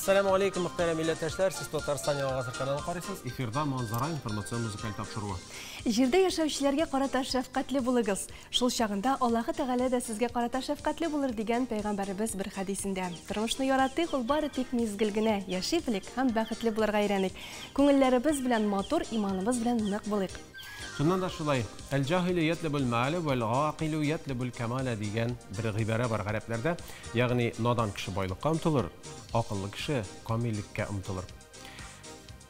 Әссәламү алейкум, мөхтәрәм милләттәшләр! Сез Татарстан Яңа Гасыр каналын карыйсыз. Эфирда Манзара информацион музыкаль тапшыруы. Җирдә яшәүчеләргә карата шәфкатьле булыгыз. Шул чагында Аллаһы Тәгалә дә сезгә карата шәфкатьле булыр, дигән пәйгамбәребез бер хәдисендә. Тормышны яратыйк, ул бары тик мизгел генә. Яши белик һәм бәхетле булырга өйрәник. Күңелләребез белән матур, иманыбыз белән нык булыйк. Чыннан да шулай. Әл-җаһилю ятлебул мәле вәл гакыйлю ятлебул кәмалә дигән бер гыйбарә бар гарәпләрдә. Ягъни надан кеше байлыкка омтылыр, акыллы кеше камиллеккә омтылыр.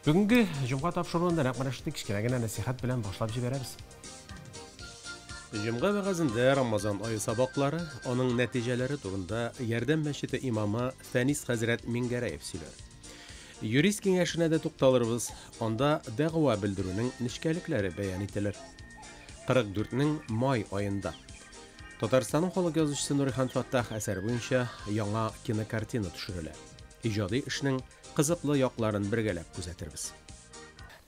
Бүгенге җомга тапшыруын да нәкъ менә шундый кечкенә генә нәсыйхәт белән башлап җибәрәбез. Җомга вәгазендә Рамазан ае сабаклары, аның нәтиҗәләре турында Ярдәм мәчете имамы Фәнис хәзрәт Миңгәрәев сөйләр. Юрист киңәшенә дә тукталырбыз, анда дәгъва белдерүнең нечкәлекләре бәян ителер. 44 нең май аенда Татарстанның халык язучысы Нурихан Фаттах әсәре буенча яңа кинокартина төшерелә. Иҗади эшнең кызыклы якларын бергәләп күзәтербез.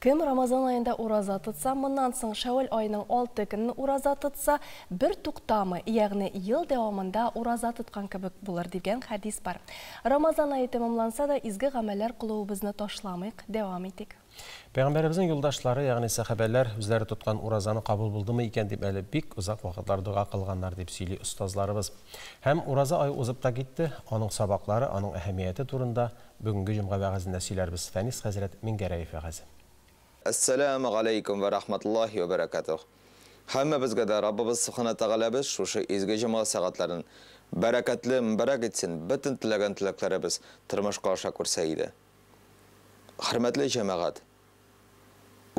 Кем Рамазан аенда ураза тотса, моннан соң Шәвәл аеның алты көнен ураза тотса, бер туктамый, ягъни ел дәвамында ураза тоткан кебек булыр, дигән хәдис бар. Рамазан ае тәмамланса да, изге гамәлләр кылуыбызны ташламыйк, дәвам итик. Пәйгамбәребезнең юлдашлары, ягъни сәхабәләр, үзләре тоткан уразаны кабул булдымы икән дип әле бик озак вакытлар дога кылганнар, дип сөйли остазларыбыз. Һәм ураза ае узып та китте, аның сабаклары, аның әһәмияте турында Бүгенге җомга вәгазендә сөйләрбез, Фәнис хәзрәт Миңгәрәев вәгазе. Әссәләмү галәйкүм вә рахматуллаһи вә бәрәкәтүһ. Һәммәбезгә дә Раббыбыз Сүбхәнә Тәгаләбез шушы изге җомга сәгатьләрен бәрәкәтле, мөбарәк итсен, бөтен теләгән теләкләребез тормышка аша күрсә иде. Хөрмәтле җәмәгать!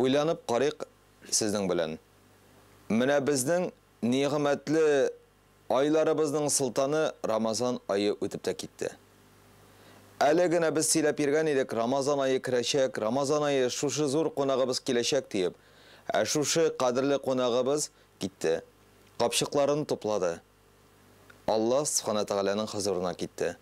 Уйланып карыйк сезнең белән. Менә безнең нигъмәтле Айларыбызның солтаны Рамазан ае үтеп тә китте. Әле генә без сөйләп йөргән идек, Рамазан ае керәчәк, Рамазан ае, шушы зур кунагыбыз киләчәк диеп. Ә шушы кадерле кунагыбыз китте. Капчыкларын туплады. Аллаһ Сүбхәнә Тәгаләнең хозурына китте.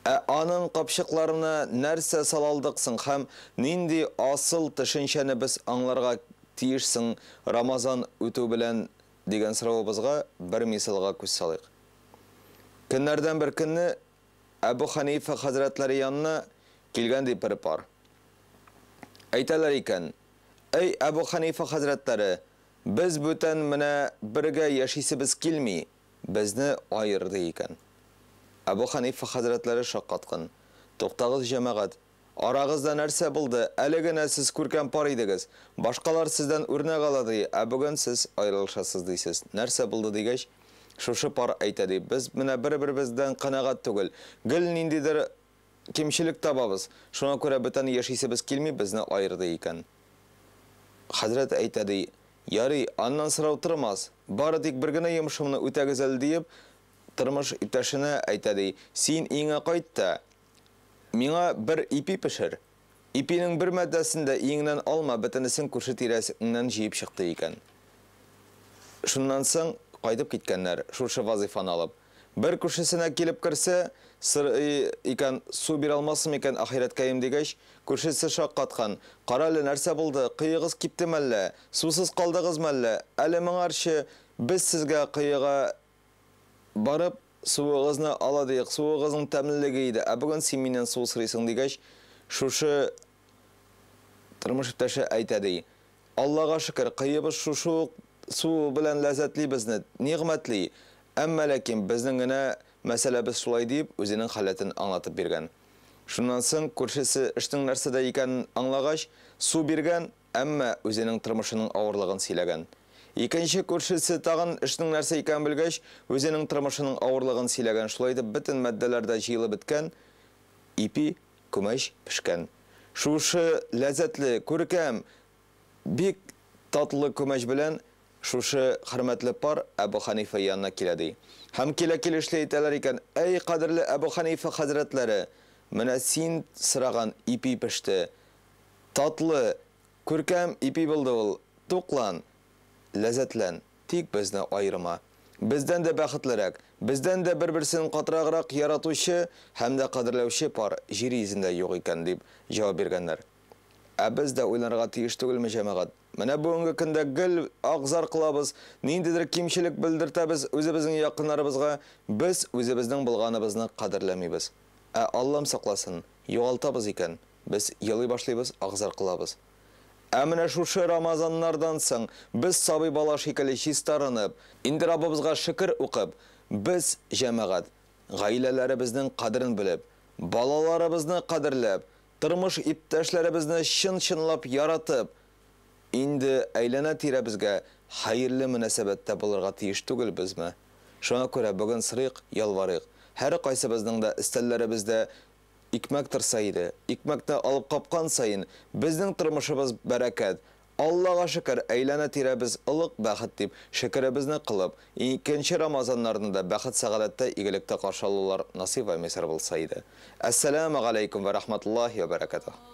Ә аның капчыкларына нәрсә сала алдык соң һәм нинди асыл төшенчәне без аңларга тиеш соң Рамазан үтү белән Дигән соравыбызга бер мисалга күз салыйк. Көннәрдән бер көнне Әбү Хәнифә хәзрәтләре янына килгән ди бер пар. Әйтәләр икән, Әй, Әбү Хәнифә хәзрәтләре, без бүтән менә бергә яшисебез килми, безне аер, ди икән. Әбү Хәнифә хәзрәтләре шаккаткан. Туктагыз, җәмәгать, Арагызда нәрсә булды, әле генә сез күркәм пар идегез, башкалар сездән үрнәк ала ди, ә бүген сез аерылышасыз дисез, нәрсә булды дигәч, шушы пар әйтә ди, без менә бер-беребездән канәгать түгел, гел ниндидер кимчелек табабыз, шуңа күрә бүтән яшисебез килми, безне аер ди икән. Хәзрәт әйтә ди, ярый, аннан сорау тормас, бары тик бер генә йомышымны үтәгез әле диеп, тормыш иптәшенә әйтә ди, син өеңә кайт та, Миңа бер ипи пешер. Ипинең бер маддәсен дә өеңнән алма, бөтенесен күрше тирәсеңнән җыеп чык, ди икән. Шуннан соң кайтып киткәннәр, шушы вазыйфаны алып. Бер күршесенә килеп керсә, сорый икән, су бирә алмассың микән, ахирәткәем, дигәч, күршесе шаккаткан, Карале, нәрсә булды, коегыз кипте мәллә, сусыз калдыгыз мәллә, әле моңарчы без сезгә коега Барып, суыгызны ала диек, суыгызның тәмлелеге иде, ә бүген син миннән су сорыйсың, дигәч, шушы тормыш иптәше әйтә, ди, Аллага шөкер, коебыз шушы ук су белән ләззәтли безне, нигъмәтли, әмма ләкин безнең генә мәсьәләбез шулай, диеп, үзенең халәтен аңлатып биргән. Шуннан соң күршесе эшнең нәрсәдә икәнен аңлагач, су биргән, Әмма үзенең тормышының авырлыгын сөйләгән. Икенче күршесе тагын эшнең нәрсә икәнен белгәч, үзенең тормышының авырлыгын сөйләгән. Шулай итеп, бөтен матдәләр дә җыелып беткән, ипи, күмәч пешкән. Шушы ләззәтле, күркәм, бик татлы күмәч белән шушы хөрмәтле пар Әбү Хәнифә янына килә, ди. Һәм килә-килешли әйтәләр икән, Әй, кадерле Әбү Хәнифә хәзрәтләре, менә син сораган ипи пеште. Татлы, күркәм ипи булды ул, туклан, ләззәтлән, тик безне аерма. Бездән дә бәхетлерәк, бездән дә бер-берсен катыраграк яратучы һәм дә кадерләүче пар җир йөзендә юк икән, дип җавап биргәннәр. Ә без дә уйланырга тиеш түгелме, җәмәгать? Менә бүгенге көндә гел ак-зар кылабыз, ниндидер кимчелек белдертәбез үзебезнең якыннарыбызга, без үзебезнең булганыбызны кадерләмибез. Ә Аллам сакласын, югалтабыз икән, без елый башлыйбыз, агзар кылабыз. Ә менә шушы Рамазаннардан соң без сабый бала шикелле чистарынып, инде Раббыбызга шөкер укып, без, җәмәгать, гаиләләребезнең кадерен белеп, балаларыбызны кадерләп, тормыш иптәшләребезне чын-чынлап яратып, инде әйләнә-тирәбезгә хәерле мөнәсәбәттә булырга тиеш түгелбезме? Шуңа күрә бүген сорыйк, ялварыйк. Һәркайсыбызның да өстәлләребездә икмәк торса иде. Икмәкне алып капкан саен безнең тормышыбыз бәрәкәт. Аллага шөкер, әйләнә-тирәбез олуг бәхет дип, шөкеребезне кылып, икенче Рамазаннарны да бәхет-сәгадәттә, игелектә каршы алулар насыйп вә мисыр булса иде. Әссәламү галәйкүм вә рахматуллаһи вә бәрәкәтүһ.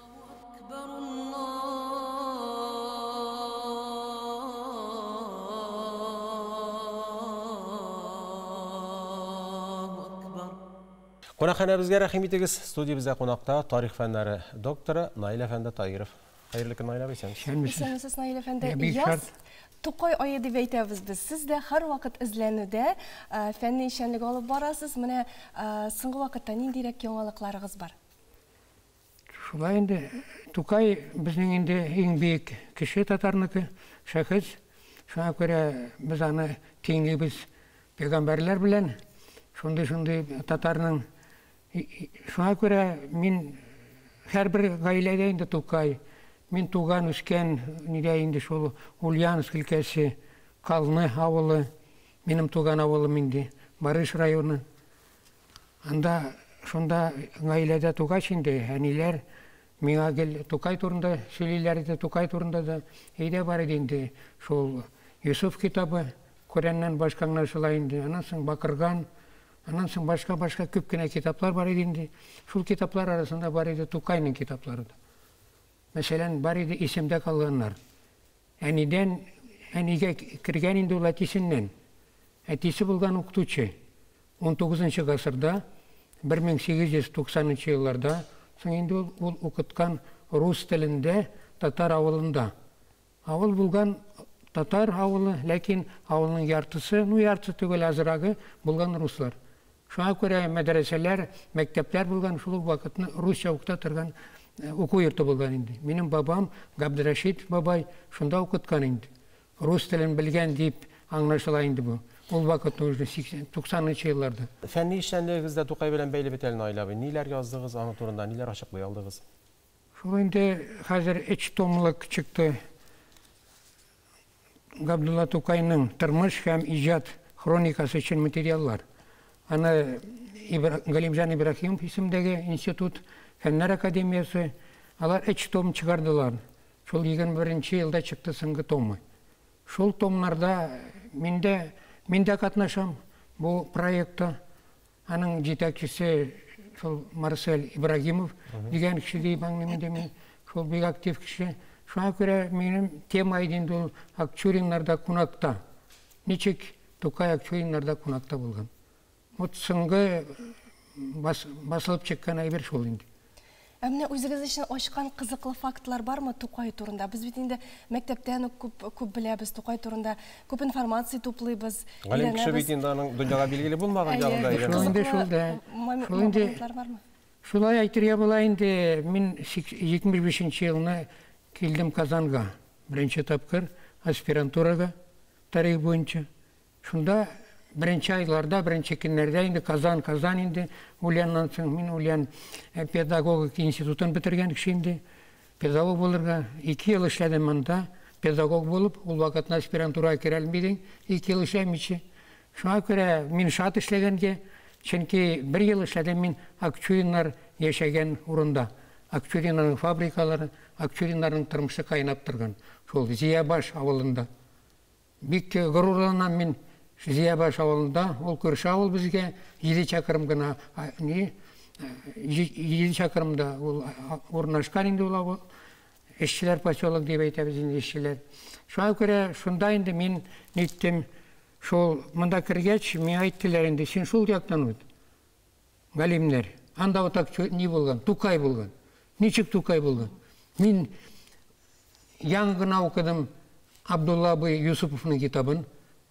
Кунакханәбезгә рәхим итегез. Студиябездә кунакта тарих фәннәре докторы Наил әфәнде Таиров. Хәерле көн, Наил абый, исәнмесез. Исәнмесез, Наил әфәнде. Яз Тукай ае дип әйтәбез без. Сез дә һәрвакыт эзләнүдә, фәнни эшчәнлек алып барасыз. Менә соңгы вакытта ниндирәк яңалыкларыгыз бар? Шулай инде, Тукай безнең инде иң бөек кеше татарныкы, шәхес. Шуңа күрә без аны тиңлибез пәйгамбәрләр белән. Шундый-шундый татарның. Шуңа күрә мин һәрбер гаиләдә инде Тукай. Мин туган, үскән нидә инде шул Ульяновск өлкәсе, Калны авылы, минем туган авылым инде, Барыш районы. Анда шунда гаиләдә тугач инде, әниләр миңа гел Тукай турында сөйлиләр иде, Тукай турында да. Өйдә бар иде инде шул Йосыф китабы, Коръәннән башка аңлашыла инде. Аннан соң Бакырган, аннан соң башка-башка күп кенә китаплар бар иде инде. Шул китаплар арасында бар иде Тукайның китаплары да. Мәсәлән, бар иде исемдә калганнар. Әнидән, әнигә кергән инде ул әтисеннән. Әтисе булган укытучы. Унтугызынчы гасырда, 1890 нчы елларда соң инде ул, ул укыткан рус телендә татар авылында. Авыл булган татар авылы, ләкин авылның яртысы, ну яртысы түгел, азрагы булган руслар. Шуңа күрә мәдрәсәләр, мәктәпләр булган, шул ук вакытны русча укыта торган уку йорты булган инде. Минем бабам Габдрәшит бабай шунда укыткан инде. Рус телен белгән дип аңлашыла инде бу. Ул вакытны уже 80, 90 нчы елларда. Фәнни эшчәнлегегез дә Тукай белән бәйле бит әле, Наил абый. Ниләр яздыгыз аның турында, ниләр ачыклый алдыгыз? Шул инде хәзер өч томлык чыкты. Габдулла Тукайның тормыш һәм иҗат хроникасы өчен материаллар. Аны Галимҗан Ибраһимов исемендәге институт, Фәннәр академиясе, алар өч том чыгардылар. Шул 21 елда чыкты соңгы томы. Шул томнарда мин дә, мин дә катнашам бу проектта. Аның җитәкчесе шул Марсель Ибрагимов дигән кеше дип аңлыйм инде мин. Шул бик актив кеше. Шуңа күрә минем тема иде инде ул Акчуриннарда кунакта. Ничек Тукай Акчуриннарда кунакта булган. Вот соңгы басылып чыккан әйбер шул инде. Ә менә үзегез өчен ачкан кызыклы фактлар бармы Тукай турында? Без бит инде мәктәптән үк күп, күп беләбез Тукай турында, күп информация туплыйбыз, Галим кеше бит инде аның дөньяга билгеле булмаган ягын да өйрәнә. Шул инде шул да. Шул инде шулай әйтергә була инде, мин 75 нче елны килдем Казанга, беренче тапкыр аспирантурага тарих буенча. Шунда беренче айларда, беренче көннәрдә инде Казан, Казан инде, Ульяннан соң мин Ульян педагогик институтын бетергән кеше инде. Педагог булырга ике ел эшләдем монда, педагог булып, ул вакытны аспирантурага керә алмый идең, ике ел эшләмичә. Шуңа күрә мин шат эшләгәнгә, чөнки бер ел эшләдем мин Акчуриннар яшәгән урында. Акчуриннарның фабрикалары, Акчуриннарның тормышы кайнап торган, шул Зиябаш авылында. Бик горурланам мин Зиябаш авылында, ул күрше авыл безгә, 7 чакрым гына, ни, 7 чакрымда ул урнашкан инде ул авыл. Эшчеләр поселок дип әйтәбез инде эшчеләр. Шуңа күрә шунда инде мин ниттем, шул монда кергәч, миңа әйттеләр инде, син шул яктан үт. Галимнәр. Анда вот так ни булган, Тукай булган. Ничек Тукай булган? Мин яңа гына укыдым Абдулла абый Юсуповның китабын,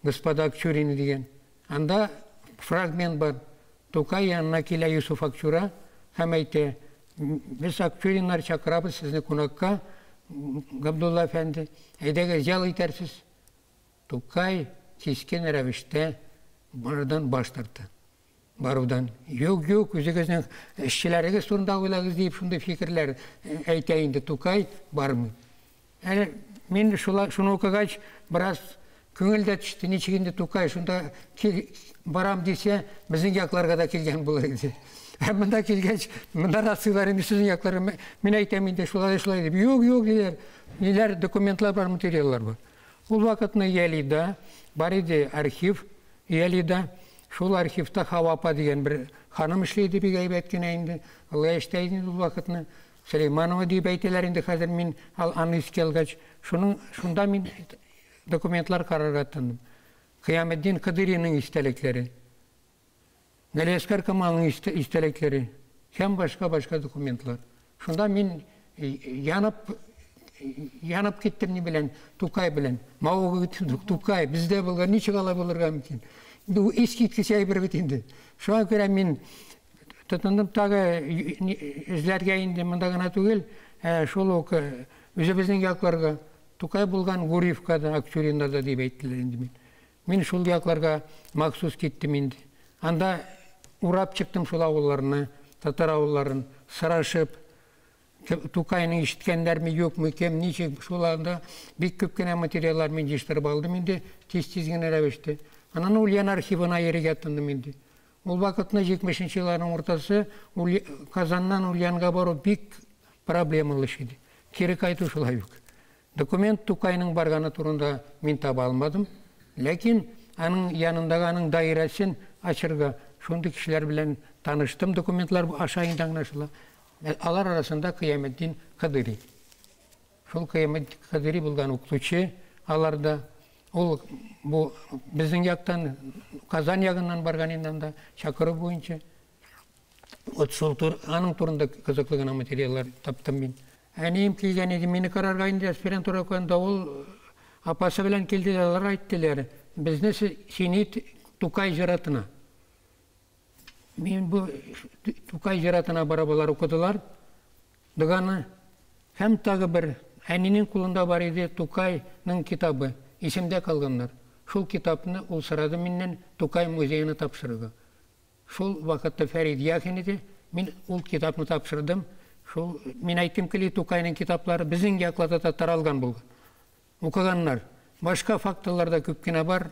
Господа Акчурины дигән. Анда фрагмент бар. Тукай янына килә Юсуф Акчура. һәм әйтә, без Акчуриннар чакырабыз сезне кунакка, Габдулла әфәнде, әйдәгез ял итәрсез. Тукай кискен рәвештә барудан баш тартты. Барудан. Юк, юк, үзегезнең эшчеләрегез турында уйлагыз дип шундый фикерләр әйтә инде Тукай, бармый. Әле мин шуны укыгач, бераз күңел дә төште, ничек инде Тукай шунда барам дисә, безнең якларга да килгән булыр иде. Ә монда килгәч, монда расыйлар инде сезнең якларга. Мин әйтәм инде шулай шулай дип. Юк, юк диләр. Ниләр документлар бар, материаллар бар. Ул вакытны Ялида бар иде архив, Ялида. Шул архивта Хава апа дигән бер ханым эшли иде, бик әйбәт кенә инде. Ул яшьтә иде ул вакытны. Сөләйманова дип әйтәләр инде хәзер мин аны искә алгач. Шунда мин документлар карарга тотындым. Кыяметдин Кадыриның истәлекләре, Галиәскар Камалның истәлекләре һәм башка-башка документлар. Шунда мин янып киттем ни белән, Тукай белән. Мавыгып киттем, Тукай, бездә булган, ничек алай булырга мөмкин? Инде ул искиткеч әйбер бит инде. Шуңа күрә мин тотындым тагы эзләргә инде монда гына түгел, шул ук үзебезнең якларга. Тукай булган Гурьевкада, Акчуриннарда дип әйттеләр инде мин. Мин шул якларга махсус киттем инде. Анда урап чыктым шул авылларны, татар авылларын, сорашып, Тукайны ишеткәннәрме, юкмы, кем, ничек, шул анда бик күп кенә материаллар мин җыештырып алдым инде, тиз-тиз генә рәвештә. Аннан Ульян архивына йөрергә тотындым инде. Ул вакытны 70 елларның уртасы, Казаннан Ульянга бару бик проблемалы эш иде. Кире кайту шулай ук. Документ Тукайның барганы турында мин таба алмадым, ләкин аның янындагы аның даирәсен ачырга шундый кешеләр белән таныштым, документлар аша инде аңлашыла. Алар арасында Кыяметдин Кадыри. Шул Кыяметдин Кадыри булган укытучы аларда. Ул бу безнең яктан, Казан ягыннан барган инде анда чакыру буенча. Вот шул аның турында кызыклы гына материаллар таптым мин. Әнием килгән иде, мине карарга инде аспирантура укыганда ул апасы белән килделәр, алар әйттеләр, безне сине Тукай зиратына. Мин бу Тукай зиратына барып алар укыдылар доганы. Һәм тагы бер әнинең кулында бар иде Тукайның китабы, исемдә калганнар. Шул китапны ул сорады миннән Тукай музеена тапшырырга. Шул вакытта Фәрид Яхин иде, мин ул китапны тапшырдым. Шул мин әйттем кили Тукайның китаплары безнең якларда да таралган булган. Укыганнар. Башка факторлар да күп кенә бар.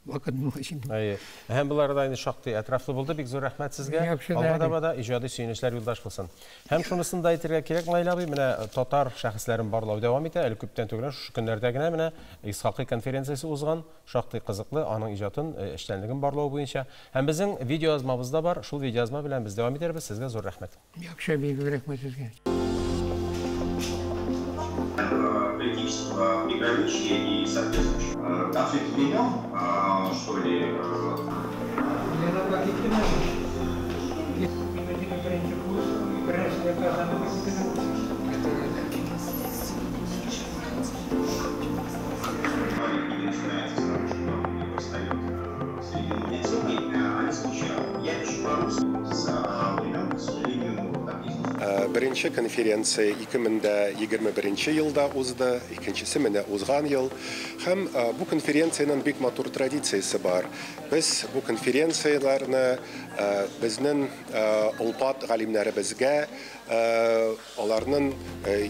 Вакыт булмый инде. Әйе. Һәм болар да инде шактый әтрафлы булды. Бик зур рәхмәт сезгә. Алга таба да иҗади сөенечләр юлдаш булсын. Һәм шунысын да әйтергә кирәк, Наил абый, менә татар шәхесләрен барлау дәвам итә. Әле күптән түгел, шушы көннәрдә генә менә Исхакый конференциясе узган, шактый кызыклы, аның иҗатын, эшчәнлеген барлау буенча. Һәм безнең видеоязмабыз да бар. Шул видеоязма белән без дәвам итәрбез. Сезгә зур рәхмәт. Яхшы, бик зур рәхмәт сезгә. Политического приграничья и соответствующих конфликт времен, что ли. Начинается с того, что восстает середину темы, они случаются. Я пишу по-русски с времен, к сожалению, так не Беренче конференция 2021 елда узды, икенчесе менә узган ел. Һәм бу конференциянең бик матур традициясе бар. Без бу конференцияләрне безнең олпат галимнәребезгә, аларның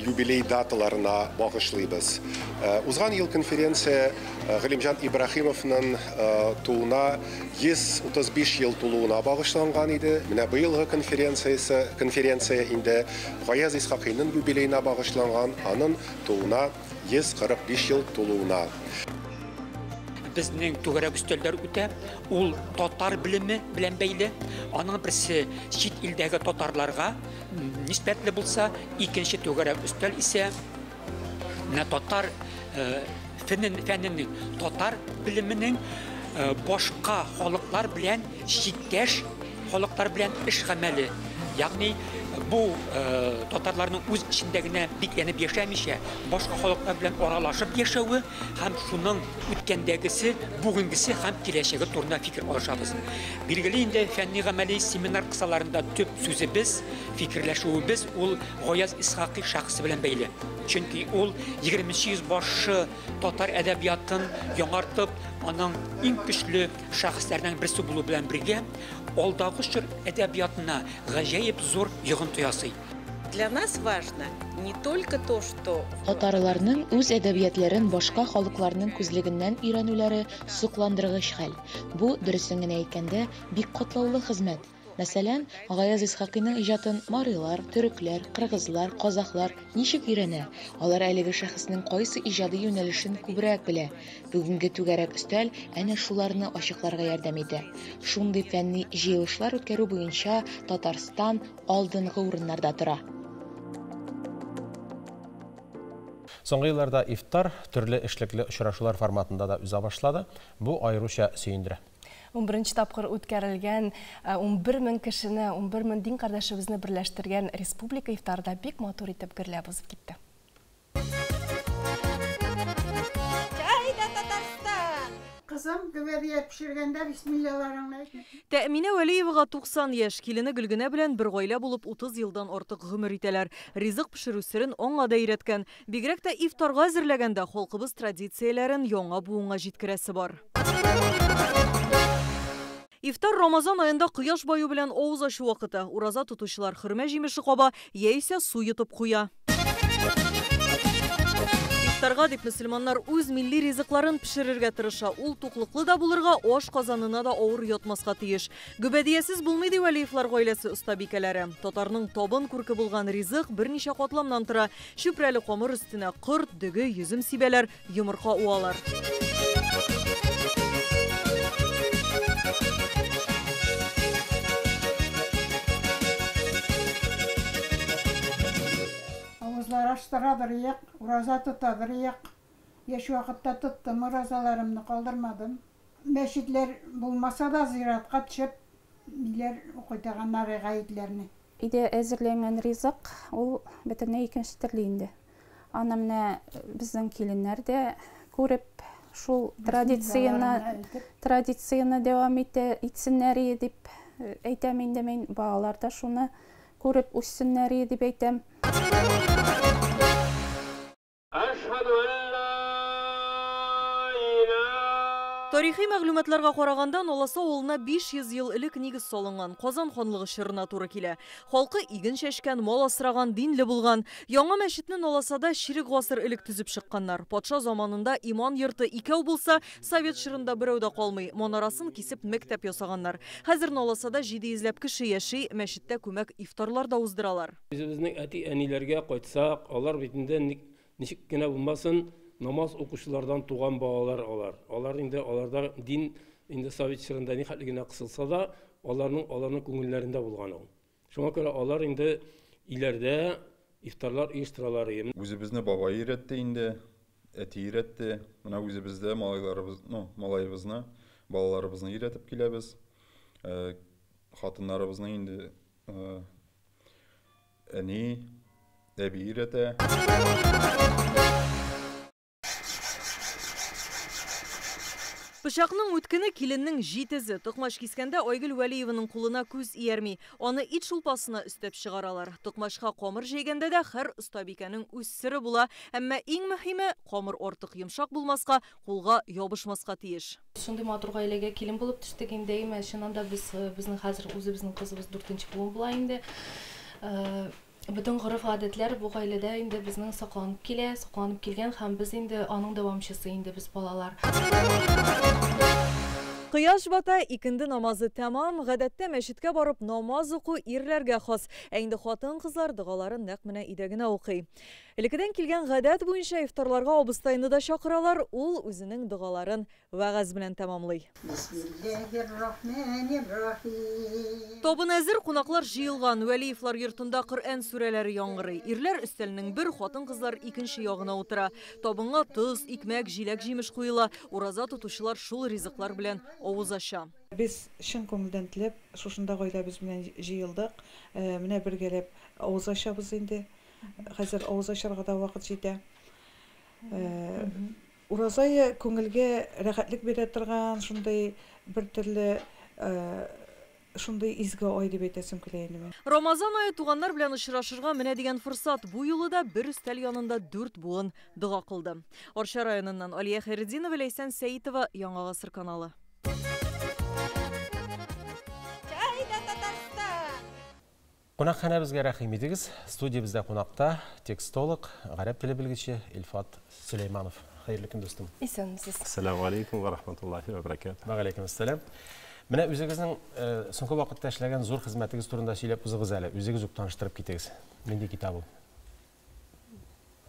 юбилей даталарына багышлыйбыз. Узган ел конференция Галимҗан Ибраһимовның тууына 135 ел тулуына багышланган иде. Менә быелгы конференция инде Гаяз Исхакыйның юбилеена багышланган, аның тууына 145 ел тулуына. Безнең түгәрәк өстәлләр үтә, ул татар белеме белән бәйле. Аның берсе чит илдәге татарларга нисбәтле булса, икенче түгәрәк өстәл исә менә татар фәненең, татар белеменең башка халыклар белән, читтәш халыклар белән эш гамәле, ягъни Бу татарларның үз эчендә генә бикләнеп яшәмичә, башка халыклар белән аралашып яшәве һәм шуның үткәндәгесе, бүгенгесе һәм киләчәге турында фикер алышабыз. Билгеле инде, фәнни гамәли семинар кысаларында төп сүзебез, фикерләшүебез ул Гаяз Исхакый шәхесе белән бәйле. Чөнки ул 20 йөз башы татар әдәбиятын яңартып, аның иң көчле шәхесләреннән берсе булу белән бергә, алдагы чор әдәбиятына гаҗәеп зур йогынты ясый. Для нас важно не только то, что Татарларның үз әдәбиятларын башка халыкларның күзлегеннән өйрәнүләре сокландыргыч хәл. Бу, дөресен генә әйткәндә, бик катлаулы хезмәт. Мәсәлән, Гаяз Исхакыйның иҗатын марилар, төрекләр, кыргызлар, казахлар ничек өйрәнә? Алар әлеге шәхеснең кайсы иҗади юнәлешен күбрәк белә. Бүгенге түгәрәк өстәл әнә шуларны ачыкларга ярдәм итә. Шундый фәнни җыелышлар үткәрү буенча Татарстан алдынгы урыннарда тора. Соңгы елларда ифтар төрле эшлекле очрашулар форматында да уза башлады. Бу аеруча сөендерә. 11 тапкыр үткәрелгән 11 мең кешене, 11 мең дин кардәшебезне берләштергән республика ифтары да бик матур итеп гөрләп узып китте. Әйдә, Татарстан! Кызым, гөбәдия пешергәндә бисмиллаларыңны әйт. Тәэминә Вәлиевага 90 яшь, килене Гөлгенә белән бер гаилә булып 30 елдан артык гомер итәләр. Ризык пешерү серен аңа да өйрәткән. Бигрәк тә ифтарга әзерләгәндә халкыбыз традицияләрен яңа буынга җиткерәсе бар. Ифтар Рамазан аенда кояш баю белән авыз ачу вакыты. Ураза тотучылар хөрмә җимеше каба, яисә су йотып куя. Ифтарга дип мөселманнар үз милли ризыкларын пешерергә тырыша. Ул туклыклы да булырга, аш казанына да авыр ятмаска тиеш. Гөбәдиясез булмый ди Вәлиевлар гаиләсе остабикәләре. Татарның табын күрке булган ризык берничә катламнан тора. Чүпрәле камыр өстенә корт, дөге, йөзем сибәләр, йомырка уалар. Авызлар ачтырадыр як, ураза тотадыр як. Яшь вакытта тоттым, уразаларымны калдырмадым. Мәчетләр булмаса да зиратка төшеп, ниләр укый торганнар гаетләрне. Өйдә әзерләнгән ризык ул бөтенләй икенче төрле инде. Аны менә безнең киленнәр дә күреп, шул традицияне дәвам итсеннәр дип әйтәм инде мин. Балалар да шуны күреп үссеннәр дип әйтәм. Тарихи мәгълүматларга караганда, Наласа авылына 500 ел элек нигез салынган, Казан ханлыгы чорына туры килә. Халкы иген чәчкән, мал асраган, динле булган. Яңа мәчетне Наласада чирек гасыр элек төзеп чыкканнар. Патша заманында иман йорты икәү булса, совет чорында берәү дә калмый. Манарасын кисеп мәктәп ясаганнар. Хәзер Наласада 700 ләп кеше яши, мәчеттә күмәк ифтарлар да уздыралар. Үзебезнең әти-әниләргә кайтсак, алар бит инде ничек кенә булмасын, намаз укучылардан туган балалар алар. Алар инде аларда дин инде совет чорында ни хәтле генә кысылса да, аларның күңелләрендә булган ул. Шуңа күрә алар инде иләрдә ифтарлар оештыралар. Үзебезне бабай өйрәтте инде, әти өйрәтте. Менә үзебездә малайларыбыз, ну, малаебызны, балаларыбызны өйрәтеп киләбез. Хатыннарыбызны инде әни, әби өйрәтә. Пычакның үткене киленнең җитезе. Токмач кискәндә Айгөл Вәлиеваның кулына күз иярми. Аны ит шулпасына өстәп чыгаралар. Токмачка камыр җәйгәндә дә һәр остабикәнең үз сере була. Әмма иң мөһиме камыр артык йомшак булмаска, кулга ябышмаска тиеш. Шундый матур гаиләгә килен булып төштек инде. Әмма чыннан да без безнең хәзер үзебезнең кызыбыз 4нче буын була инде. Бөтен гореф-гадәтләр бу гаиләдә инде безнең сакланып килә, сакланып килгән һәм без инде аның дәвамчысы инде без балалар. Кояш бата, икенде намазы тәмам. Гадәттә мәчеткә барып намаз уку ирләргә хас. Ә инде хатын-кызлар догаларын нәкъ менә өйдә генә укый. Элеккедән килгән гадәт буенча ифтарларга абыстайны да чакыралар, ул үзенең догаларын вәгазь белән тәмамлый. Табын әзер, кунаклар җыелган. Вәлиевлар йортында Коръән сүрәләре яңгырый. Ирләр өстәлнең бер, хатын-кызлар икенче ягына утыра. Табынга тоз, икмәк, җиләк-җимеш куела. Ураза тотучылар шул ризыклар белән авыз ача. Без чын күңелдән теләп, шушында гаиләбез белән җыелдык. Менә бергәләп авыз ачабыз инде. Хәзер авыз ачарга да вакыт җитә. Ураза ае күңелгә рәхәтлек бирә торган шундый бер төрле шундый изге ай дип әйтәсем килә инде мин. Рамазан ае туганнар белән очрашырга менә дигән форсат. Бу юлы да бер өстәл янында дүрт буын дога кылды. Арча районыннан Алия Хәйретдинова, Ләйсән Сәитова, Яңа гасыр каналы. Кунакханәбезгә рәхим итегез. Студиябездә кунакта текстолог, гарәп теле белгече Илфат Сөләйманов. Хәерле көн, дустым. Исәнмесез. Ассаламу алейкум ва рахматуллахи ва баракатуһ. Ва алейкум ассалам. Менә үзегезнең соңгы вакытта эшләгән зур хезмәтегез турында сөйләп узыгыз әле. Үзегез үк таныштырып китегез. Нинди китап ул?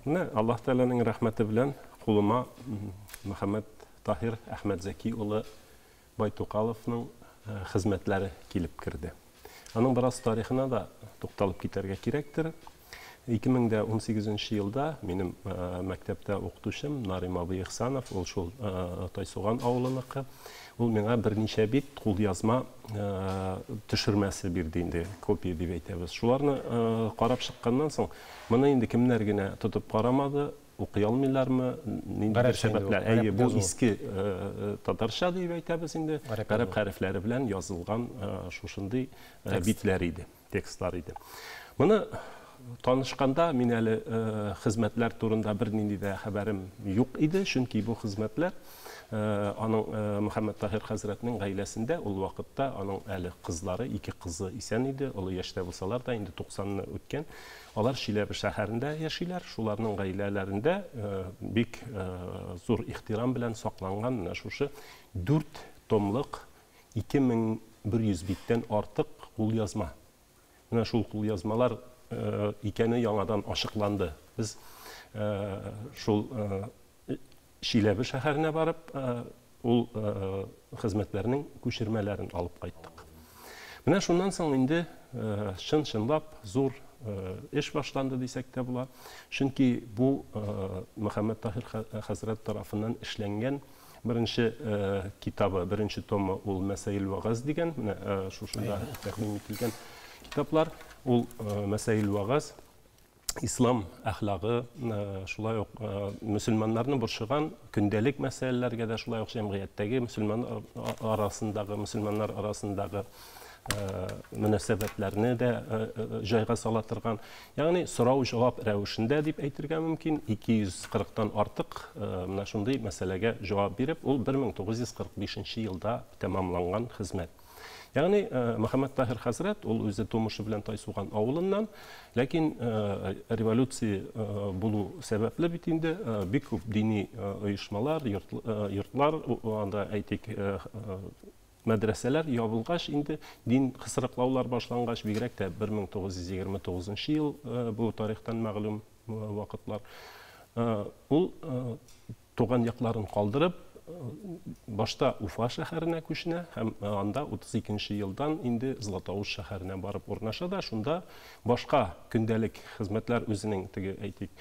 Менә Аллаһ Тәгаләнең рәхмәте белән кулыма Мөхәммәд Таһир Әхмәдзәки улы Байтукаловның хезмәтләре килеп керде. Аның бераз тарихына да тукталып китәргә кирәктер. 2018 нче елда минем мәктәптә укытучым Нарим абый Ихсанов, ул шул Тайсуган авылыныкы, ул миңа берничә бит кулъязма төшермәсе бирде инде, копия дип әйтәбез. Шуларны карап чыкканнан соң, моны инде кемнәр генә тотып карамады, Укый алмыйлармы? Ниндидер сәбәпләр. Әйе, бу иске татарча дип әйтәбез инде. Гарәп хәрефләре белән язылган шушындый битләр иде, текстлар иде. Моны танышканда мин әле хезмәтләр турында бернинди дә хәбәрем юк иде, чөнки бу хезмәтләр аның Мөхәммәд Таһир хәзрәтнең гаиләсендә ул вакытта аның әле кызлары, ике кызы исән иде, олы яшьтә булсалар да, инде 90-ны үткән. Алар Чиләбе шәһәрендә яшиләр, шуларның гаиләләрендә бик зур ихтирам белән сакланган менә шушы дүрт томлык 2100 биттән артык кулъязма. Менә шул кулъязмалар икәне яңадан ачыкланды. Без шул Чиләбе шәһәренә барып, ул хезмәтләрнең күчермәләрен алып кайттык. Менә шуннан соң инде чын-чынлап зур эш башланды дисәк тә була. Чөнки бу Мөхәммәд Таһир хәзрәт тарафыннан эшләнгән беренче китабы, беренче томы ул Мәсаил вәгазь дигән, менә шушында тәкъдим ителгән китаплар. Ул Мәсаил вәгазь ислам әхлагы, шулай ук мөселманнарны борчыган көндәлек мәсьәләләргә дә, шулай ук җәмгыятьтәге мөселман арасындагы, мөселманнар арасындагы мөнәсәбәтләрне дә җайга сала торган, ягъни сорау-җавап рәвешендә дип әйтергә мөмкин, 240 тан артык менә шундый мәсьәләгә җавап биреп, ул 1945 елда тәмамланган хезмәт. Ягъни Мөхәммәд Таһир хәзрәт, ул үзе тумышы белән Тайсуган авылыннан, ләкин революция булу сәбәпле бит инде бик күп дини оешмалар, йортлар, анда әйтик, мәдрәсәләр ябылгач, инде дин кысрыклаулар башлангач, бигрәк тә 1929 ел бу тарихтан мәгълүм вакытлар, ул Туган якларын калдырып, башта Уфа шәһәренә күченә һәм анда 32 нче елдан инде Златоуст шәһәренә барып урнаша да, шунда башка көндәлек хезмәтләр үзенең теге, әйтик,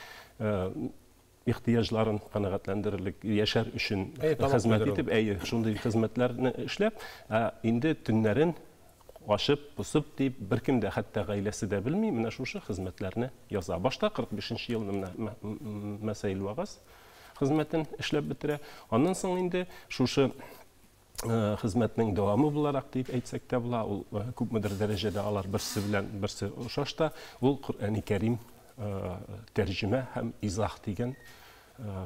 ихтыяҗларын канәгатьләндерерлек яшәр өчен хезмәт итеп, әйе, шундый хезмәтләрне эшләп, ә инде төннәрен Качып, посып дип, беркем дә, хәтта гаиләсе дә белми, менә шушы хезмәтләрне яза. Башта 45 нче елны менә Мәсаил вәгазь хезмәтен эшләп бетерә. Аннан соң инде шушы хезмәтнең дәвамы буларак дип әйтсәк тә була, ул күпмедер дәрәҗәдә алар берсе белән берсе охшаш та, ул Коръәни Кәрим тәрҗемә һәм изах дигән,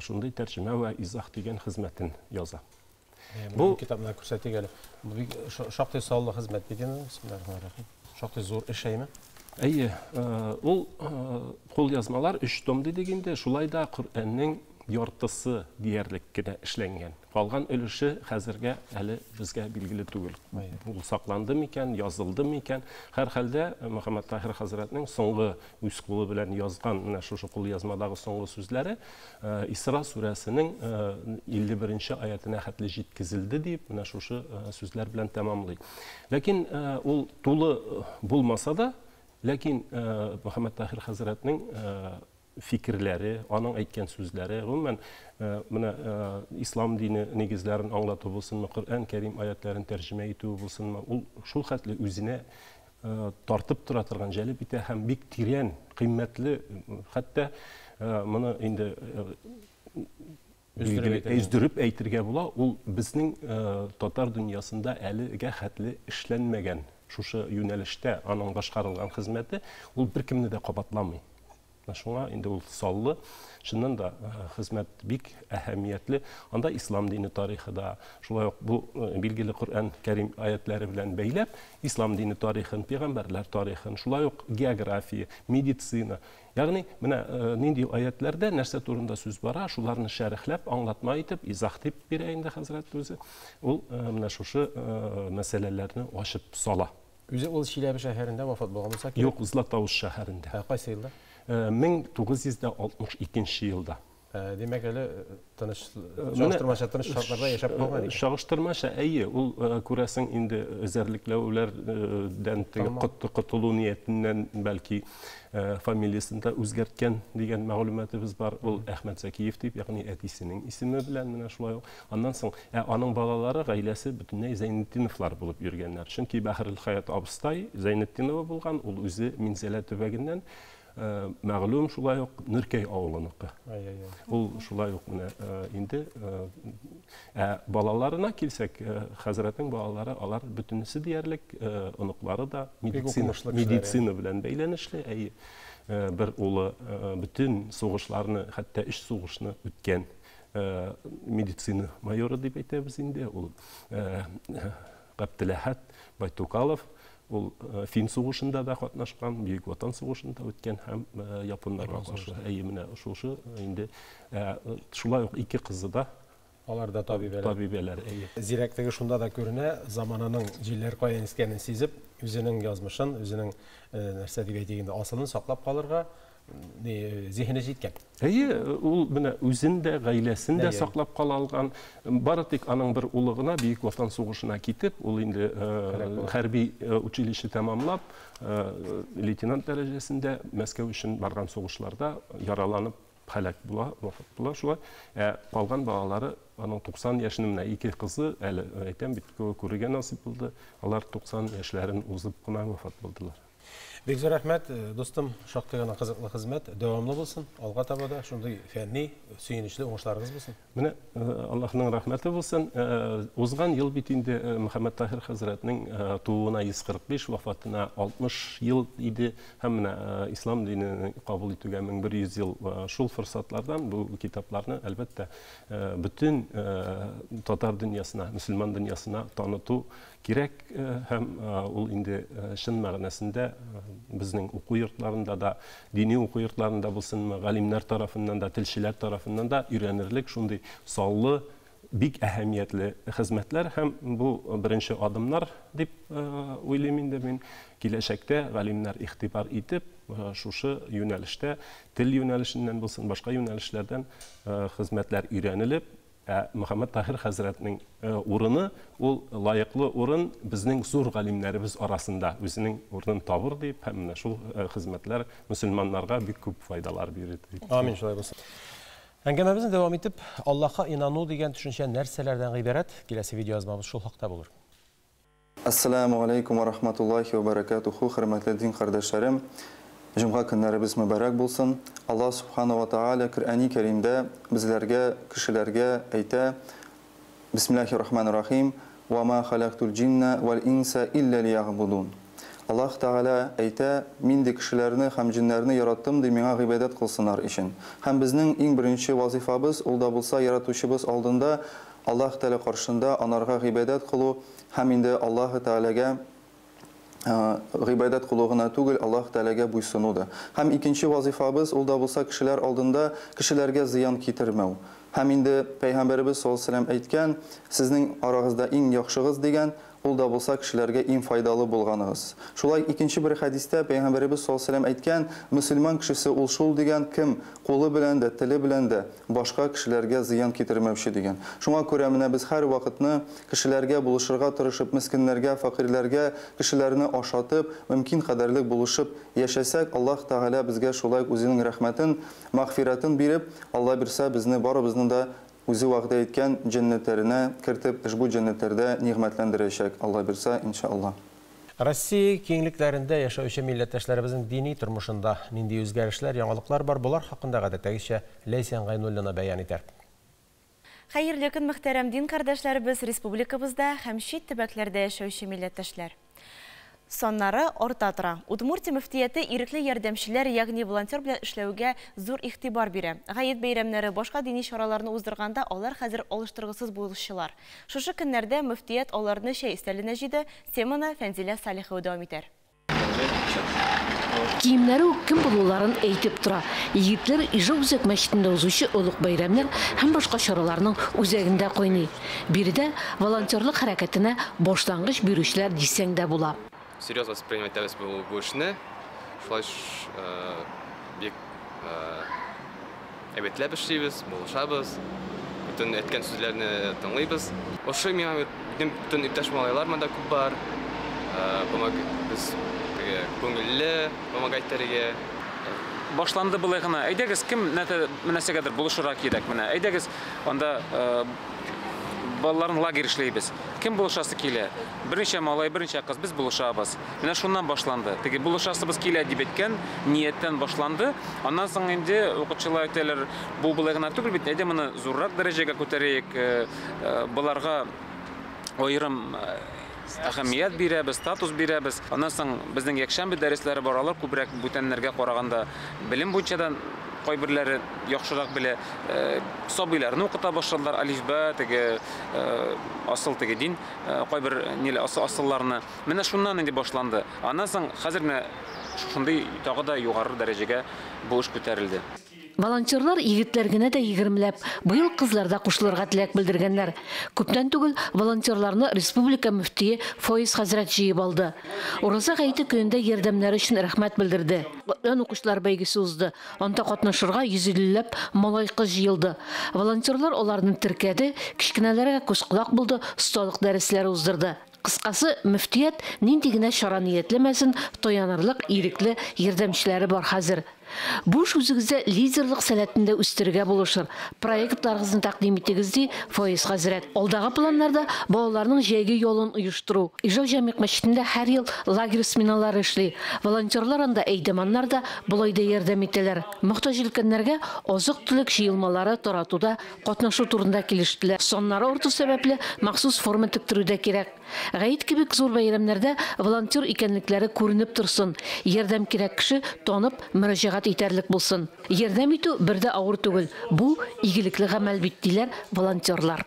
шундый тәрҗемә вә изах дигән хезмәтен яза. Бу китапны күрсәтик әле. Бу бик шактый саллы хезмәт бит инде. Бисмиллаһир-рахманир-рахим. Шактый зур эш әйме? Әйе, ул кулъязмалар өч том дидек инде, шулай да Коръәннең яртысы диярлек кенә эшләнгән. Калган өлеше хәзергә әле безгә билгеле түгел. Ул сакланды микән, язылды микән? Һәрхәлдә Мөхәммәттаһир хәзрәтнең соңгы үз кулы белән язган менә шушы кулъязмадагы соңгы сүзләре Исра сүрәсенең 51 нче аятенә хәтле җиткезелде дип, менә шушы сүзләр белән тәмамлый. Ләкин ул тулы булмаса да, ләкин Мөхәммәттаһир хәзрәтнең фикерләре, аның әйткән сүзләре, гомумән, менә ислам дине нигезләрен аңлату булсынмы, Коръән Кәрим аятләрен тәрҗемә итүе булсынмы, ул шул хәтле үзенә тартып тора торган, җәлеп итә һәм бик тирән, кыйммәтле, хәтта моны инде өздереп әйтергә була, ул безнең татар дөньясында әлегә хәтле эшләнмәгән шушы юнәлештә аның башкарылган хезмәте, ул беркемне дә кабатламый. Менә шуңа инде ул саллы, чыннан да хезмәт бик әһәмиятле. Анда ислам дине тарихы да, шулай ук бу билгеле Коръән Кәрим аятләре белән бәйләп, ислам дине тарихын, пәйгамбәрләр тарихын, шулай ук география, медицина, ягъни менә нинди аятләрдә нәрсә турында сүз бара, шуларны шәрехләп, аңлатма итеп, изах дип бирә инде хәзрәт үзе. Ул менә шушы мәсьәләләрне ачып сала. Үзе ул Чиләбе шәһәрендә вафат булган булса кирәк. Юк, Златоуст шәһәрендә. Ә кайсы елда? 1962 нче елда. Димәк, әле тыныч, чагыштырмача тыныч шартларда яшәп калган икән. Чагыштырмача, әйе, ул, күрәсең, инде эзәрлекләүләрдән теге котылу ниятеннән, бәлки, фамилиясен дә үзгәрткән дигән мәгълүматыбыз бар. Ул Әхмәт Зәкиев дип, ягъни әтисенең исеме белән менә шулай ук. Аннан соң, ә аның балалары, гаиләсе бөтенләй Зәйнетдиновлар булып йөргәннәр. Чөнки Бәхрелхаят абыстай Зәйнетдинова булган, ул үзе Минзәлә төбәгеннән, мәгълүм шулай ук Нөркәй авылыныкы. Ул шулай ук менә инде, ә балаларына килсәк, хәзрәтнең балалары, алар бөтенесе диярлек, оныклары да медицина, медицина белән бәйләнешле. Әйе, бер улы бөтен сугышларны, хәтта өч сугышны үткән медицина майоры дип әйтәбез инде, ул Габделәхәт Байтукалов, ул фин сугышында да катнашкан, Бөек Ватан сугышында үткән һәм японнарга каршы. Әйе, менә шушы инде шулай ук ике кызы да. Алар да табибәләр. Табибәләр, әйе. Зирәклеге шунда да күренә, замананың җилләр каян искәнен сизеп, үзенең язмышын, үзенең нәрсә дип әйтик инде, асылын саклап калырга зиһене җиткән. Әйе, ул менә үзен дә, гаиләсен дә саклап кала алган. Бары тик аның бер улы гына Бөек Ватан сугышына китеп, ул инде хәрби училище тәмамлап, лейтенант дәрәҗәсендә Мәскәү өчен барган сугышларда яраланып һәлак була, вафат була шулай. Ә калган балалары аның 90 яшенең менә ике кызы, әле әйтәм бит, күрергә насыйп булды. Алар 90 яшьләрен узып кына вафат булдылар. Бик зур рәхмәт, дустым, шактый гына кызыклы хезмәт, дәвамлы булсын, алга таба да шундый фәнни, сөенечле уңышларыгыз булсын. Менә Аллаһның рәхмәте булсын. Узган ел бит инде Мөхәммәттаһир хәзрәтнең тууына 145, вафатына 60 ел иде. Һәм менә ислам динен кабул итүгә 1100 ел, шул форсатлардан бу китапларны, әлбәттә, бөтен татар дөньясына, мөселман дөньясына таныту кирәк, һәм ул инде чын мәгънәсендә безнең уку йортларында да, дини уку йортларында булсынмы, галимнәр тарафыннан да, телчеләр тарафыннан да өйрәнерлек шундый саллы, бик әһәмиятле хезмәтләр, һәм бу беренче адымнар дип уйлыйм инде мин. Киләчәктә галимнәр игътибар итеп, шушы юнәлештә, тел юнәлешеннән булсын, башка юнәлешләрдән хезмәтләр өйрәнелеп, Ә Мөхәммәттаһир хәзрәтнең урыны, ул лаеклы урын безнең зур галимнәребез арасында үзенең урынын табыр дип, һәм менә шул хезмәтләр мөселманнарга бик күп файдалар бирер дип. Амин, шулай булсын. Әңгәмәбезне дәвам итеп, Аллаһка инану дигән төшенчә нәрсәләрдән гыйбарәт? Киләсе видеоязмабыз шул хакта булыр. Әссәләмү галәйкүм вә рахматуллаһи вә бәрәкәтүһү, хөрмәтле дин кардәшләрем, җомга көннәребез мөбарәк булсын. Аллаһ Субхана вә Тәгалә Коръәни Кәримдә безләргә, кешеләргә әйтә, Бисмиллаһир рахманир рахим, Вә ма халәктул җиннә вәл инса илля лиягъбудун. Аллаһ Тәгалә әйтә, Мин, ди, кешеләрне һәм җеннәрне яраттым, ди, миңа гыйбадәт кылсыннар өчен. Һәм безнең иң беренче вазыйфабыз, ул да булса, Яратучыбыз алдында, Аллаһ Тәгалә каршында анарга гыйбадәт кылу һәм инде Аллаһы Тәгаләгә гыйбадәт кылу гына түгел, Аллаһ Тәгаләгә буйсыну да. Һәм икенче вазыйфабыз, ул да булса кешеләр алдында кешеләргә зыян китермәү. Һәм инде Пәйгамбәребез саллаллаһу галәйһи ва сәлләм әйткән, Сезнең арагызда иң яхшыгыз дигән, ул да булса кешеләргә иң файдалы булганыгыз. Шулай икенче бер хәдистә Пәйгамбәребез саллаллаһу галәйһи ва сәлләм әйткән, Мөселман кешесе ул шул дигән, кем кулы белән дә, теле белән дә башка кешеләргә зыян китермәүче дигән. Шуңа күрә менә без һәрвакытны кешеләргә булышырга тырышып, мескеннәргә, фәкыйрьләргә, кешеләрне ашатып, мөмкин кадәрлек булышып яшәсәк, Аллаһ Тәгалә безгә шулай ук үзенең рәхмәтен, мәгъфирәтен биреп, Алла бирса, безне барыбызны да Үзе вәгъдә иткән җәннәтләренә кертеп, ошбу җәннәтләрдә нигъмәтләндерәчәк, Алла бирса, инша Алла. Россия киңлекләрендә яшәүче милләттәшләребезнең дини тормышында нинди үзгәрешләр, яңалыклар бар, болар хакында гадәттәгечә Ләйсән Гайнуллина бәян итәр. Хәерле көн, мөхтәрәм дин кардәшләребез, республикабызда һәм чит төбәкләрдә яшәүче милләттәшләр! Саннары арта тора. Удмуртия мөфтияте ирекле ярдәмчеләр, ягъни волонтер белән эшләүгә зур игътибар бирә. Гает бәйрәмнәре, башка дини чараларны уздырганда алар хәзер алыштыргысыз булышчылар. Шушы көннәрдә мөфтият аларны чәй өстәленә җыйды, теманы Фәнзилә Салихова дәвам итәр. Киемнәре үк кем булуларын әйтеп тора. Егетләр Ижау үзәк мәчетендә узучы олуг бәйрәмнәр һәм башка чараларның үзәгендә кайный. Биредә волонтерлык хәрәкәтенә башлангыч бирүчеләр дисәң дә була. Серьезно воспринимать итәбез бу эшне. Шулай бик әйбәтләп эшлибез, булышабыз. Бөтен әйткән сүзләрне тыңлыйбыз. Ошый миңа, минем бөтен иптәш малайлар монда күп бар. Помог, без теге күңелле помогать итәргә. Башланды болай гына. Әйдәгез, кем нәрсәгәдер булышырга кирәк менә. Әйдәгез, анда балаларның лагерь эшләйбез. Кем булышасы килә? Берничә малай, берничә кыз, без булышабыз. Менә шуннан башланды. Теге булышасыбыз килә дип әйткән нияттән башланды. Аннан соң инде укытучылар әйтәләр, бу болай гына түгел бит, әйдә моны зуррак дәрәҗәгә күтәрик, боларга аерым әһәмият бирәбез, статус бирәбез. Аннан соң безнең якшәмбе дәресләре бар, алар күбрәк бүтәннәргә караганда белем буенча да кайберләре яхшырак белә. Сабыйларны укыта башладылар, алифба, теге асыл теге дин, кайбер ниле асылларны. Менә шуннан инде башланды. Аннан соң хәзер менә шушындый тагы да югары дәрәҗәгә бу эш күтәрелде. Волонтерлар егетләр генә дә егермеләп, быел кызлар да кушылырга теләк белдергәннәр. Күптән түгел волонтерларны республика мөфтие Фоиз хәзрәт җыеп алды. Ураза гаете көнендә ярдәмнәре өчен рәхмәт белдерде. Коръән укучылар бәйгесе узды. Анда катнашырга 150ләп малай-кыз җыелды. Волонтерлар аларны теркәде, кечкенәләргә күз-колак булды, осталык дәресләре уздырды. Кыскасы, мөфтият нинди генә чара ниятләмәсен, таянырлык ирекле ярдәмчеләре бар хәзер. Бу эш үзегездә лидерлык сәләтен дә үстерергә булышыр. Проектларыгызны тәкъдим итегез, ди Фаиз хәзрәт. Алдагы планнарда балаларның җәйге ялын оештыру. Ижау җәмигъ мәчетендә һәр ел лагерь сменалары эшли. Волонтерлар анда әйдәманнар да, болай да ярдәм итәләр. Мохтаҗ өлкәннәргә азык-төлек җыелмалары таратуда катнашу турында килештеләр. Саннары арту сәбәпле, махсус форма тектерү дә кирәк. Гает кебек зур бәйрәмнәрдә волонтер икәнлекләре күренеп торсын. Ярдәм кирәк кеше танып, мөрәҗәгать итәрлек булсын. Ярдәм итү бер дә авыр түгел. Бу игелекле гамәл бит, диләр волонтерлар.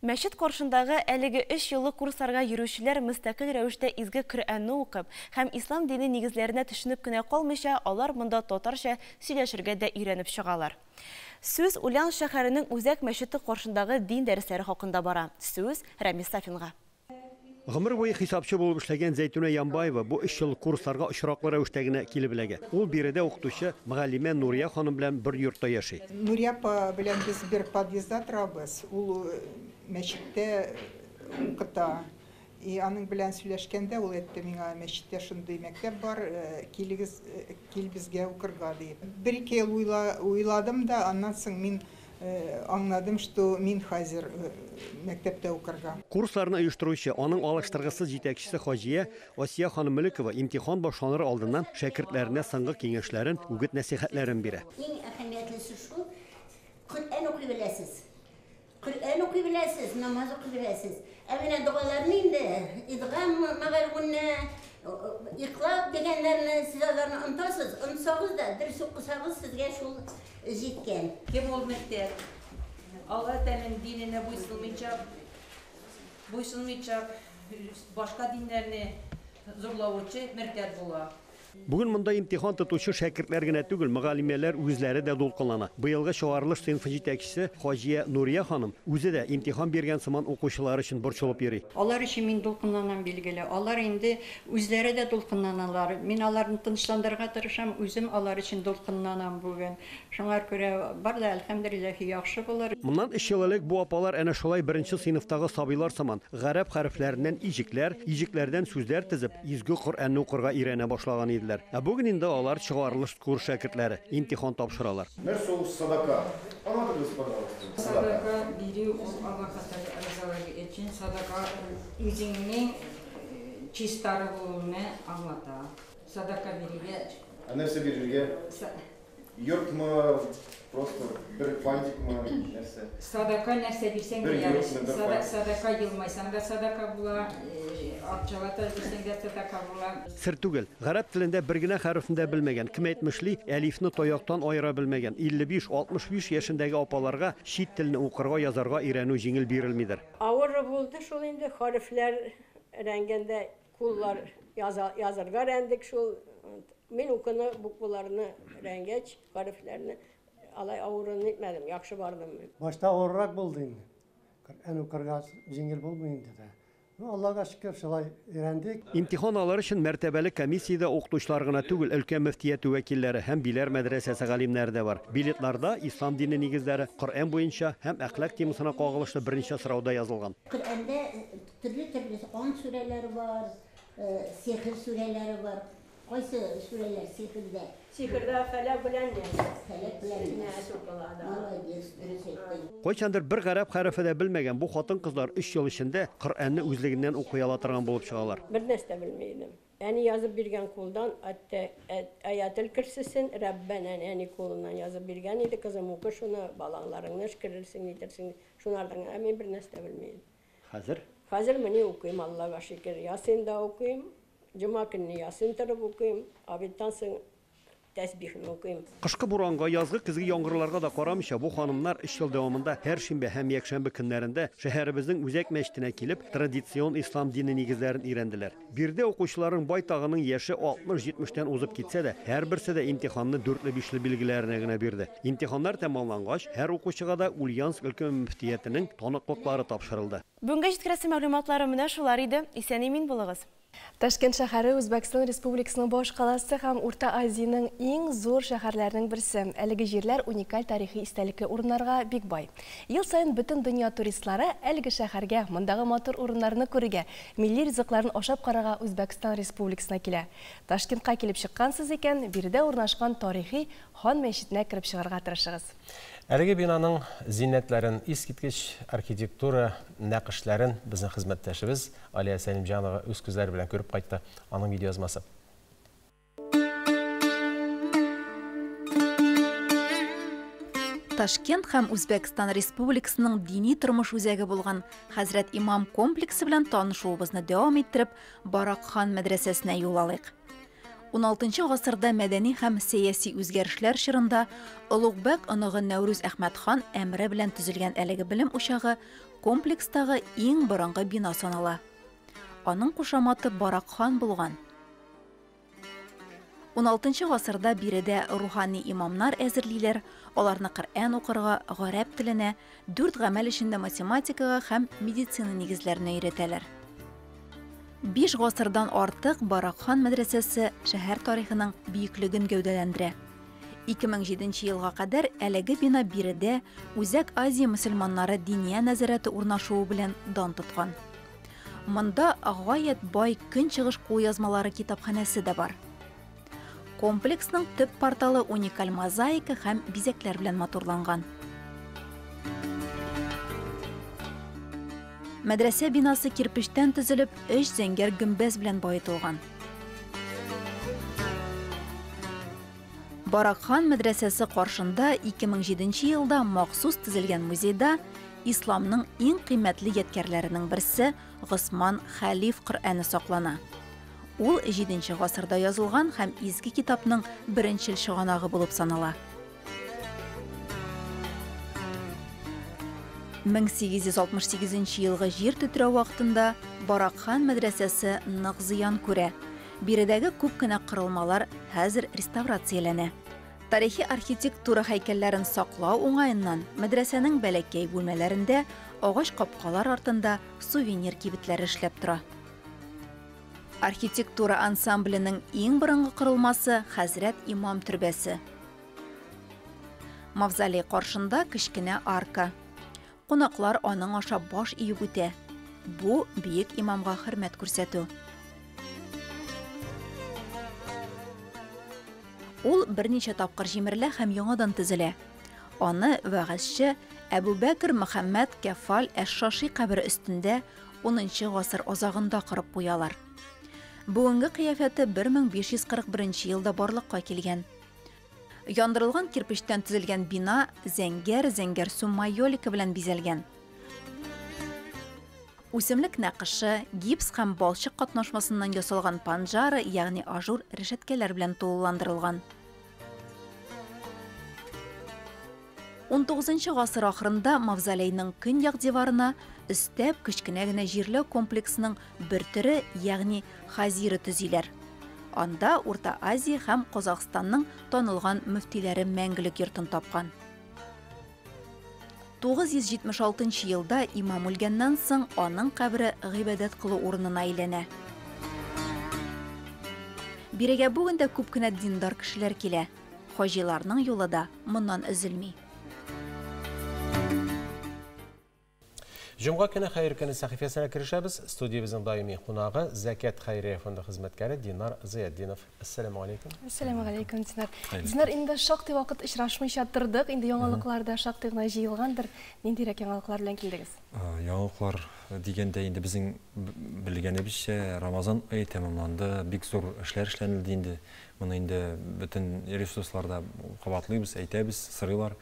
Мәчет каршындагы әлеге өч еллык курсларга йөрүчеләр мөстәкыйль рәвештә изге Коръәнне укып һәм ислам дине нигезләренә төшенеп кенә калмыйча, алар монда татарча сөйләшергә дә өйрәнеп чыгалар. Сүз Ульяновск шәһәренең үзәк мәчете каршындагы дин дәресләре хакында бара. Сүз Рәмис Сафинга. Гомер буе хисапчы булып эшләгән Зәйтүнә Ямбаева бу өч еллык курсларга очраклы рәвештә генә килеп эләгә. Ул биредә укытучы мөгаллимә Нурия ханым белән бер йортта яши. Нурия апа белән без бер подъездда торабыз. Ул мәчеттә укыта. И аның белән сөйләшкәндә ул әйтте миңа, мәчеттә шундый мәктәп бар, килегез, кил безгә укырга дип. Бер-ике ел уйладым да, аннан соң мин аңладым, что мин хәзер мәктәптә укырга. Курсларны оештыручы, аның алыштыргысыз җитәкчесе хаҗия Асия ханым Мөлекова имтихан башланыр алдыннан шәкертләренә соңгы киңәшләрен, үгет-нәсихәтләрен бирә. Иң әһәмиятлесе шул, Коръән укый беләсез. Коръән укый беләсез, намаз укый беләсез. Ә менә догаларны инде, идгам мәгәл-гуннә, иклаб дигәннәрне сез аларны онытасыз, онытсагыз да, дөрес укысагыз, сезгә шул җиткән. Кем ул мөртәд? Алла Тәгаләнең диненә буйсынмыйча, буйсынмыйча, башка диннәрне зурлаучы мөртәд була. Бүген монда имтихан тотучы шәкертләр генә түгел, мөгаллимәләр үзләре дә дулкынлана. Быелгы чыгарылыш сыйныфы җитәкчесе Хаҗия Нурия ханым үзе дә имтихан биргән сыман укучылар өчен борчылып йөри. Алар өчен мин дулкынланам, билгеле. Алар инде үзләре дә дулкынланалар. Мин аларны тынычландырырга тырышам, үзем алар өчен дулкынланам бүген. Шуңа күрә бар да, әлхәмдүлилләһ, яхшы булыр. Моннан 3 ел элек бу апалар әнә шулай беренче сыйныфтагы сабыйлар сыман гарәп хәрефләреннән иҗекләр, иҗекләрдән сүзләр тезеп, изге Коръәнне укырга өйрәнә башлаган иделәр. Ә бүген инде алар чыгарылыш курс шәкертләре, имтихан тапшыралар. Нәрсә ул садака? Аңлатыгыз, пожалуйста. Садака бирү ул Аллаһ Тәгалә ризалыгы өчен, садака ул үзеңнең чистарылуыңны аңлата. Садака бирергә. Ә нәрсә бирергә? Йортмы, просто бер фантикмы, нәрсә? Садака нәрсә бирсәң дә ярый. Садака елмайсаң да садака була, акчалата бирсәң дә садака була. Сер түгел, гарәп телендә бер генә хәрефне дә белмәгән, кем әйтмешли, әлифне таяктан аера белмәгән 55-65 яшендәге апаларга чит телне укырга, язарга өйрәнү җиңел бирелмидер. Авыр булды шул инде, хәрефләр рәнгәндә куллар язарга рәндек шул. Мин укыны букваларны рәнгәч, хәрефләрне алай авырын итмәдем, яхшы бардым. Башта авыррак булды инде. Коръән укырга җиңел булмый инде дә. Ну, Аллага шөкер, шулай өйрәндек. Имтихан алыр өчен мәртәбәле комиссиядә укытучылар гына түгел, өлкә мөфтияте вәкилләре һәм Биләр мәдрәсәсе галимнәре дә бар. Билетларда ислам дине нигезләре, Коръән буенча һәм әхлак темасына кагылышлы берничә сорау да язылган. Коръәндә төрле-төрле ан сүрәләре бар, сихер сүрәләре бар. Кайсы сүрәләр сихердә? Сихердә фәләк белән нәс. Фәләк белән нәс укыла да. Молодец, дөрес әйттең. Кайчандыр бер гарәп хәрефе дә белмәгән бу хатын-кызлар 3 ел эчендә Коръәнне үзлегеннән укый ала торган булып чыгалар. Бер нәрсә белми идем. Әни язып биргән кулдан аятел кирсесен Раббана әни кулыннан язып биргән иде. Кызым, укы шуны, балаларыңны эшкерерсең, нитерсең. Шунардан мин бер нәрсә белми идем. Хәзер? Хәзер менә укыйм, Аллага шөкер. Ясин да укыйм. Җомга көнне ясин торып укыйм, обедтан соң тәсбихне укыйм. Кышкы буранга, язгы көзге яңгырларга да карамыйча, бу ханымнар 3 ел дәвамында һәр шимбә һәм якшәмбе көннәрендә шәһәребезнең үзәк мәчетенә килеп, традицион ислам дине нигезләрен өйрәнделәр. Биредә укучыларның байтагының яше 60-70тән узып китсә дә, һәрберсе дә имтиханны 4-5 билгеләренә генә бирде. Имтиханнар тәмамлангач, һәр укучыга да Ульяновск өлкә мөфтиятенең таныклыклары тапшырылды. Бүгенге җиткерәсе мәгълүматлары менә шулар иде. Исән-имин булыгыз. Ташкент шәһәре Үзбәкстан Республикасының баш каласы һәм Урта Азиянең иң зур шәһәрләренең берсе. Әлеге җирләр уникаль тарихи истәлекле урыннарга бик бай. Ел саен бөтен дөнья туристлары әлеге шәһәргә, мондагы матур урыннарны күрергә, милли ризыкларын ашап карарга Үзбәкстан Республикасына килә. Ташкентка килеп чыккансыз икән, биредә урнашкан тарихи хан мәчетенә кереп чыгарга тырышыгыз. Әлеге бинаның зиннәтләрен, искиткеч архитектура нәкышләрен безнең хезмәттәшебез Алия Сәлимҗанова үз күзләре белән күреп кайтты. Аның видеоязмасы. Ташкент һәм Үзбәкстан Республикасының дини тормыш үзәге булган Хәзрәт Имам комплексы белән танышуыбызны дәвам иттереп, Барак хан мәдрәсәсенә юл алыйк. 16 гасырда мәдәни һәм сәяси үзгәрешләр чорында Олугбәк оныгы Нәүрүз Әхмәт хан әмре белән төзелгән әлеге белем учагы комплекстагы иң борынгы бина санала. Аның кушаматы Барак хан булган. 16 гасырда биредә рухани имамнар әзерлиләр, аларны Коръән укырга, гарәп теленә, 4 гамәл эчендә математикага һәм медицина нигезләренә өйрәтәләр. 5 гасырдан артык Барак хан мәдрәсәсе шәһәр тарихының бөеклеген гәүдәләндерә. 2007 елга кадәр әлеге бина биредә Үзәк Азия мөселманнары диния нәзарәте урнашуы белән дан тоткан. Монда гаять бай көнчыгыш кулъязмалары китапханәсе дә бар. Комплексның төп порталы уникаль мозаика һәм бизәкләр белән матурланган. Мәдрәсә бинасы кирпечтән төзелеп, 3 зәңгәр гөмбәз белән баетылган. Барак хан мәдрәсәсе каршында 2007 елда махсус төзелгән музейда исламның иң кыйммәтле ядкәрләренең берсе Госман Хәлиф Коръәне саклана. Ул 7 гасырда язылган һәм изге китапның беренчел чыганагы булып санала. 1868 елгы җир тетрәү вакытында Барак хан мәдрәсәсе нык зыян күрә. Биредәге күп кенә корылмалар хәзер реставрацияләнә. Тарихи архитектура һәйкәлләрен саклау уңаеннан мәдрәсәнең бәләкәй бүлмәләрендә агач капкалар артында сувенир кибетләре эшләп тора. Архитектура ансамбленең иң борынгы корылмасы Хәзрәт имам төрбәсе. Мавзолей каршында кечкенә арка. Кунаклар аның аша баш иеп үтә. Бу бөек имамга хөрмәт күрсәтү. Ул берничә тапкыр җимерелә һәм яңадан төзелә. Аны вәгазьче Әбүбәкер Мөхәммәд Кәфал әш-Шаши кабере өстендә унынчы гасыр азагында корып куялар. Бүгенге кыяфәте 1541 елда барлыкка килгән. Яндырылган кирпечтән төзелгән бина зәңгәр-зәңгәрсу майолика белән бизәлгән. Үсемлек нәкышы, гипс һәм балчык катнашмасыннан ясалган панджара, ягъни ажур рәшәткәләр белән тулыландырылган. Унтугызынчы гасыр ахырында мавзолейның көньяк диварына өстәп кечкенә генә җирләү комплексының бер төре, ягъни хазира төзиләр. Анда Урта Азия һәм Казахстанның танылган мөфтиләре мәңгелек йортын тапкан. 976 нчы елда имам үлгәннән соң аның кабере гыйбадәт кылу урынына әйләнә. Бирегә бүген дә күп кенә диндар кешеләр килә. Хаҗиларның юлы да моннан өзелми. Җомга көне хәер көне сәхифәсенә керешәбез. Студиябезнең даими кунагы Зәкят хәйрия фонды хезмәткәре Динар Зыятдинов. Әссәламү алейкум. Әссәламү алейкум, Динар. Динар, инде шактый вакыт очрашмыйча тордык. Инде яңалыклар да шактый гына җыелгандыр. Ниндирәк яңалыклар белән килдегез? Яңалыклар дигәндә инде безнең белгәнебезчә Рамазан ае тәмамланды. Бик зур эшләр эшләнелде инде. Моны инде бөтен ресурсларда кабатлыйбыз, әйтәбез, сорыйлар.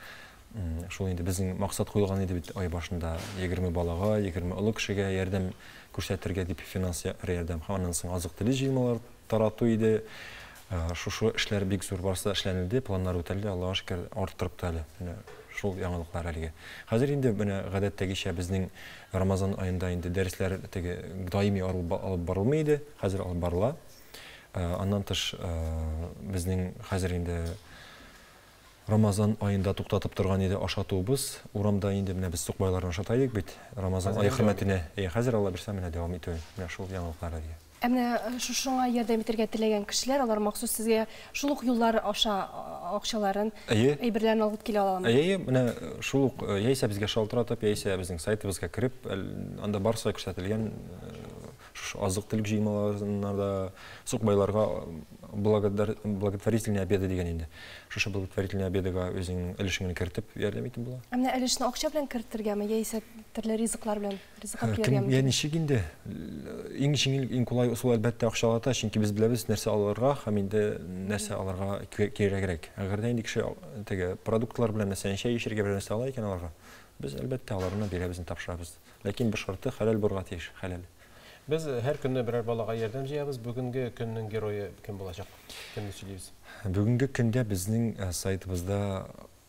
Шул инде безнең максат куелган иде бит ай башында 20 балага, 20 олы кешегә ярдәм күрсәтергә дип финанс ярдәм һәм аннан соң азык-төлек җыелмалар тарату иде. Шушы эшләр бик зур барысы да эшләнелде, планнар үтәлде, Аллага шөкер, арттырып та әле. Менә шул яңалыклар әлегә. Хәзер инде менә гадәттәгечә безнең Рамазан аенда инде дәресләр теге даими алып барылмый иде, хәзер алып барыла. Аннан тыш безнең хәзер инде Рамазан аенда туктатып торган иде ашатуыбыз. Урамда инде менә без сукбайларны ашата идек бит. Рамазан ае хөрмәтенә. Әйе, хәзер Алла бирсә, менә дәвам итү. Менә шул яңалыклар әлегә. Ә менә шушыңа ярдәм итәргә теләгән кешеләр, алар махсус сезгә шул ук юллар аша акчаларын, әйберләрен алып килә аламы? Әйе, менә шул ук, яисә безгә шалтыратып, яисә безнең сайтыбызга кереп, анда барысы да күрсәтелгән, шушы азык-төлек җыелмаларына да, сукбайларга благотворительные обеды дигән инде. Шушы благотворительные обедага үзеңнең өлешеңне кертеп ярдәм итеп була. Ә менә өлешне акча белән кертергәме, яисә төрле ризыклар белән, ризык алып килергәме? Кем, я ничек инде? Иң җиңел, иң кулай ысул әлбәттә акчалата, чөнки без беләбез нәрсә алырга һәм инде нәрсә алырга кирәгрәк. Әгәр дә инде кеше теге продуктлар белән, мәсәлән, чәй эчәргә берәр нәрсә ала икән аларга, без әлбәттә аларны бирәбез, тапшырабыз. Ләкин бер шарты, хәләл булырга тиеш, хәләл. Без һәр көнне берәр балага ярдәм җыябыз. Бүгенге көннең герое кем булачак? Кемне сөйлибез? Бүгенге көндә безнең сайтыбызда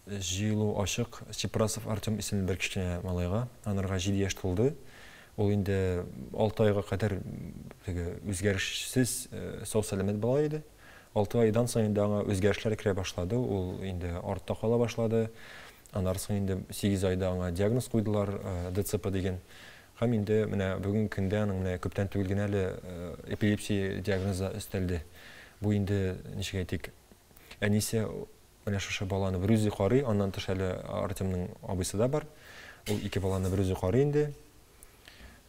җыелу ачык Чепрасов Артем исемле бер кечкенә малайга. Анарга 7 яшь тулды. Ул инде 6 айга кадәр теге үзгәрешсез, сау-сәламәт бала иде. 6 айдан соң инде аңа үзгәрешләр керә башлады. Ул инде артта кала башлады. Аннары соң инде 8 айда аңа диагноз куйдылар, ДЦП дигән. Һәм инде менә бүгенге көндә аның менә күптән түгел генә әле эпилепсия диагнозы өстәлде. Бу инде, ничек әйтик, әнисе менә шушы баланы берүзе карый, аннан тыш әле Артемның абыйсы да бар. Ул ике баланы берүзе карый инде.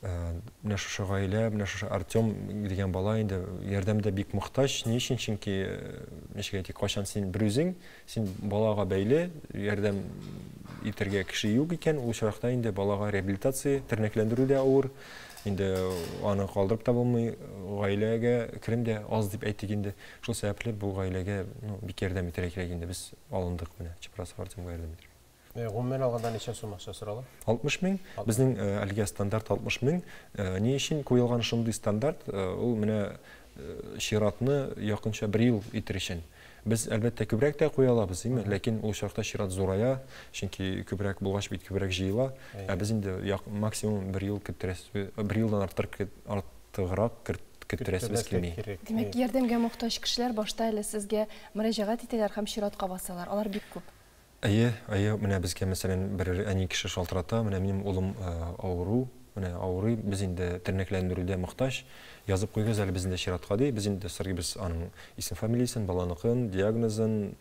Менә шушы гаилә, менә шушы Артем дигән бала инде ярдәмдә бик мохтаҗ. Ни өчен? Чөнки, ничек әйтик, кайчан син берүзең, син балага бәйле, ярдәм итәргә кеше юк икән, ул очракта инде балага реабилитация, тернәкләндерү дә авыр. Инде аны калдырып та булмый, гаиләгә керем дә аз дип әйтик инде. Шул сәбәпле бу гаиләгә, ну, бик ярдәм итәргә кирәк инде. Без алындык менә Чепрасов Артемга ярдәм итәргә. Гомумән алганда ничә сум акча сорала? 60 мең. Безнең әлегә стандарт 60 мең. Ни өчен куелган шундый стандарт? Ул менә чиратны якынча бер ел итер өчен. Без, әлбәттә, күбрәк тә куя алабыз, димме? Ләкин ул чакта чират зурая, чөнки күбрәк булгач бит күбрәк җыела. Ә без инде максимум бер ел көттерәсе, бер елдан артыграк Көттерәсебез килми. Димәк, ярдәмгә мохтаҗ кешеләр башта әле сезгә мөрәҗәгать итәләр һәм чиратка басалар. Алар бик күп. Әйе, әйе, менә безгә, мәсәлән, берәр әни кеше шалтырата, менә минем улым авыру, менә авырый, без инде тернәкләндерүдә мохтаҗ, язып куйгыз әле безне дә чиратка, ди. Без инде сорыйбыз аның исем-фамилиясен, баланыкын, диагнозын,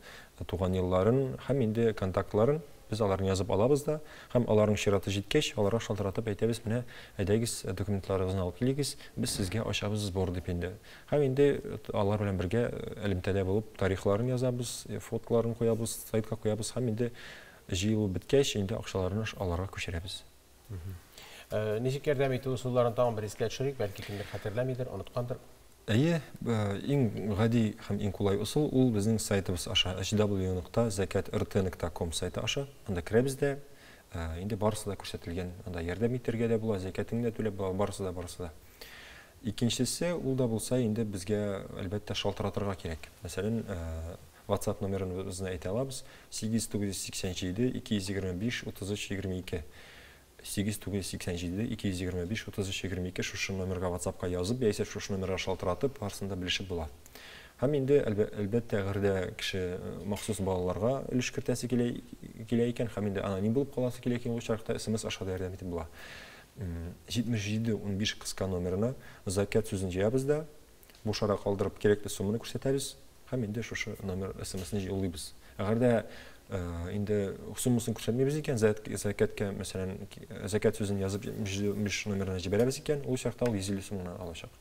туган елларын һәм инде контактларын. Без аларны язып алабыз да һәм аларның чираты җиткәч, аларга шалтыратып әйтәбез, менә, әйдәгез, документларыгызны алып килегез, без сезгә ачабыз сбор дип инде. Һәм инде алар белән бергә элемтәдә булып, тарихларын язабыз, фотоларын куябыз, сайтка куябыз һәм инде җыелып беткәч, инде акчаларны аларга күчерәбез. Ничек ярдәм итү ысулларын тагын бер искә төшерик, бәлки кемдер хәтерләмидер, оныткандыр. Әйе, иң гади һәм иң кулай ысул ул безнең сайтыбыз аша, hw нокта зәкят рт нокта ком сайты аша. Анда керәбез дә, инде барысы да күрсәтелгән. Анда ярдәм итәргә дә була, зәкятеңне дә түләп була, барысы да, барысы да. Икенчесе, ул да булса инде безгә, әлбәттә, шалтыратырга кирәк. Мәсәлән, WhatsApp номерыбызны әйтә алабыз, 8 987 225 33 22. 8 987 225 33 22 шушы номерга WhatsAppка язып, яисә шушы номерга шалтыратып, барысын да белешеп була. Һәм инде, әлбәттә, әгәр дә кеше махсус балаларга өлеш кертәсе килә, килә икән, һәм инде аноним булып каласы килә икән, ул очракта SMS аша да ярдәм итеп була. 77 15 кыска номерына закят сүзен җыябыз да, буш ара калдырып кирәкле сумманы күрсәтәбез һәм инде шушы номер SMS-ны юллыйбыз. Әгәр дә инде суммасын күрсәтмибез икән, закяткә, мәсәлән, закят сүзен язып 75 номерына җибәрәбез икән, ул чакта ул 150 сум гына алачак.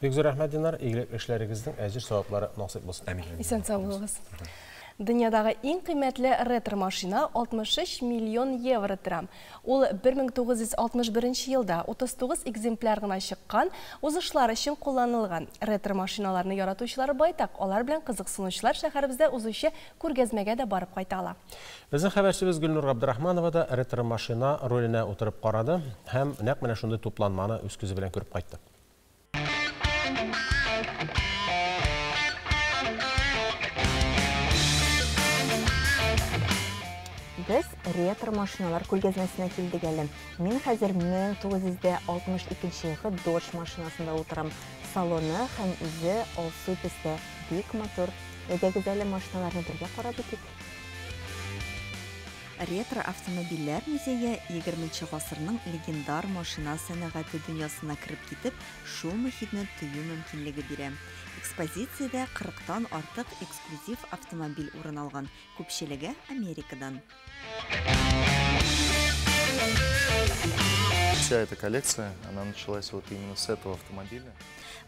Бик зур рәхмәт, Динар, игелекле эшләрегезнең әҗер-саваплары насыйп булсын. Әмин. Исән-сау булыгыз. Дөньядагы иң кыйммәтле ретро-машина 63 миллион евро тора. Ул 1961 елда 39 экземпляр гына чыккан, узышлар өчен кулланылган. Ретро-машиналарны яратучылар байтак, алар белән кызыксынучылар шәһәребездә узучы күргәзмәгә дә барып кайта ала. Безнең хәбәрчебез Гөлнур Габдрахманова да ретро-машина руленә утырып карады һәм нәкъ менә шундый тупланманы үз күзе белән күреп кайтты. Без ретро машиналар күргәзмәсенә килдек әле. Мин хәзер 1962 елгы Dodge машинасында утырам. Салоны һәм үзе алсу төстә, бик матур. Әйдәгез әле машиналарны бергә карап үтик. Ретро автомобильләр музее 20 гасырның легендар машина сәнәгате дөньясына кереп китеп, шул мохитне тою мөмкинлеге бирә. Экспозициядә 40тан артык эксклюзив автомобиль урын алган, күпчелеге Америкадан. Вся эта коллекция, она началась вот именно с этого автомобиля.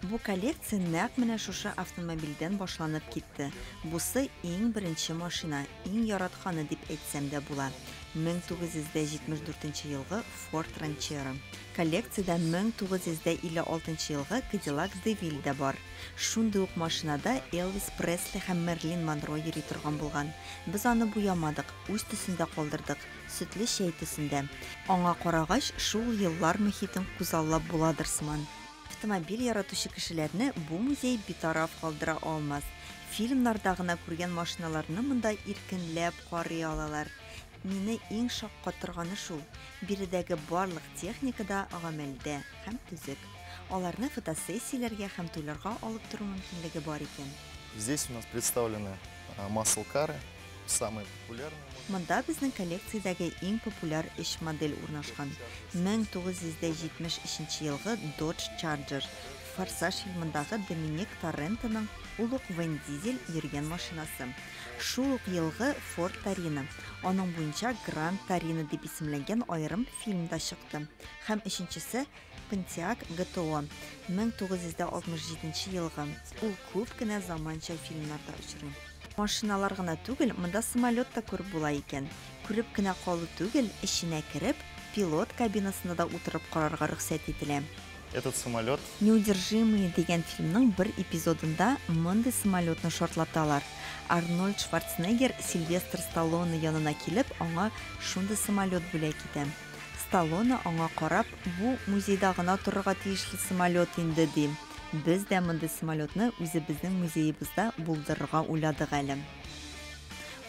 Бу коллекция нәкъ менә шушы автомобильдән башланып китте. Бусы иң беренче машина, иң яратканы дип әйтсәм дә була. 1974 елгы Ford Ranchero. Коллекциядә 1956 елгы Cadillac DeVille дә бар. Шундый ук машинада Элвис Пресли һәм Мерлин Монро йөри торган булган. Без аны буямадык, үз төсендә калдырдык, сөтле чәй төсендә. Аңа карагач, шул еллар мохитен күзаллап буладыр сыман. Автомобиль яратучы кешеләрне бу музей битараф калдыра алмас. Фильмнарда гына күргән машиналарны монда иркенләп карый алалар. Мине иң шаккатырганы шул, биредәге барлык техника да гамәлдә һәм төзек. Аларны фотосессияләргә һәм туйларга алып тору мөмкинлеге бар икән. Здесь у нас представлены маслкары, самые популярные. Монда безнең коллекциядәге иң популяр өч модель урнашкан. 1973 елгы Dodge Charger, Форсаж фильмындагы Доминик Торрентоның ул ук Вин Дизель йөргән машинасы. Шул ук елгы Ford Torino. Аның буенча Grand Torino дип исемләнгән аерым фильм да чыкты. Һәм өченчесе Pontiac GTO 1967 елгы. Ул күп кенә заманча фильмнарда очрый. Машиналар гына түгел, монда самолет та күреп була икән. Күреп кенә калу түгел, эченә кереп, пилот кабинасында да утырып карарга рөхсәт ителә. Этот самолет Неудержимые дигән фильмның бер эпизодында мондый самолетны шартлаталар. Арнольд Шварценеггер Сильвестр Сталлоне янына килеп, аңа шундый самолет бүләк итә. Сталлоне аңа карап, бу музейда гына торырга тиешле самолет инде, ди. Без дә мондый самолетны үзебезнең музеебызда булдырырга уйладык әле.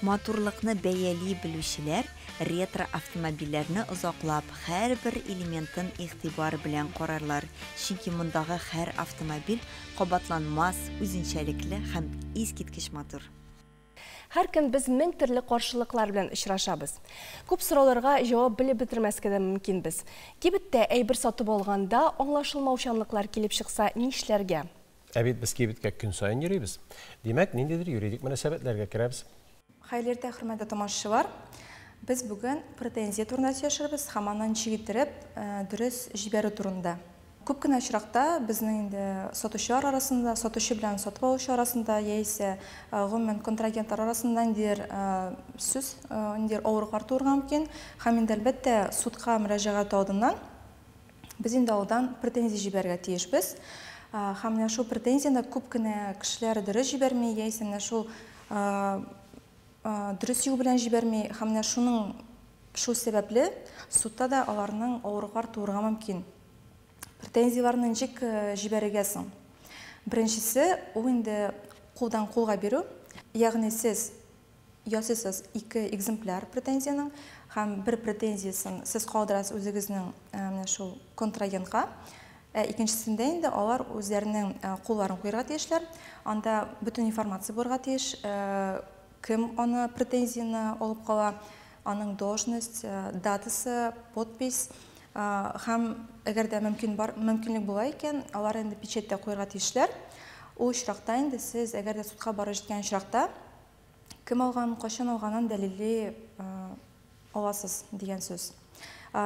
Матурлыкны бәяли белүчеләр ретро-автомобильләрне озаклап, һәрбер элементын игътибар белән карарлар, чөнки мондагы һәр автомобиль кабатланмас, үзенчәлекле һәм искиткеч матур. Һәр көн без мең төрле каршылыклар белән очрашабыз. Күп сорауларга җавап белеп бетермәскә дә мөмкинбез. Кибеттә әйбер сатып алганда аңлашылмаучанлыклар килеп чыкса, нишләргә? Ә бит без кибеткә көн саен йөрибез. Димәк, ниндидер юридик мөнәсәбәтләргә керәбез. Хәерле иртә, хөрмәтле тамашачылар. Без бүген претензия турында сөйләшербез һәм аны ничек иттереп дөрес җибәрү турында. Күп кенә очракта безнең инде сатучылар арасында, сатучы белән сатып алучы арасында яисә гомумән контрагентлар арасында ниндидер сүз, ниндидер авырлыклар туырга мөмкин. Һәм инде, әлбәттә, судка мөрәҗәгать алдыннан без инде алдан претензия җибәрергә тиешбез. Һәм менә шул претензияне күп кенә кешеләр дөрес җибәрми, яисә менә шул дөрес юл белән җибәрми. Һәм менә шуның шул сәбәпле судта да аларның авырлыклар туырга мөмкин. Претензияләрне ничек җибәрергә соң? Беренчесе, ул инде кулдан кулга бирү. Ягъни сез ясыйсыз ике экземпляр претензиянең һәм бер претензиясен сез калдырасыз үзегезнең менә шул контрагентка. Ә икенчесендә инде алар үзләренең кулларын куярга тиешләр. Анда бөтен информация булырга тиеш, кем аны претензияне алып кала, аның должность, датасы, подпись. Һәм әгәр дә мөмкин бар, мөмкинлек була икән, алар инде печать тә куярга тиешләр. Ул очракта инде сез, әгәр дә судка барып җиткән очракта, кем алганын, кайчан алганын дәлилли аласыз дигән сүз.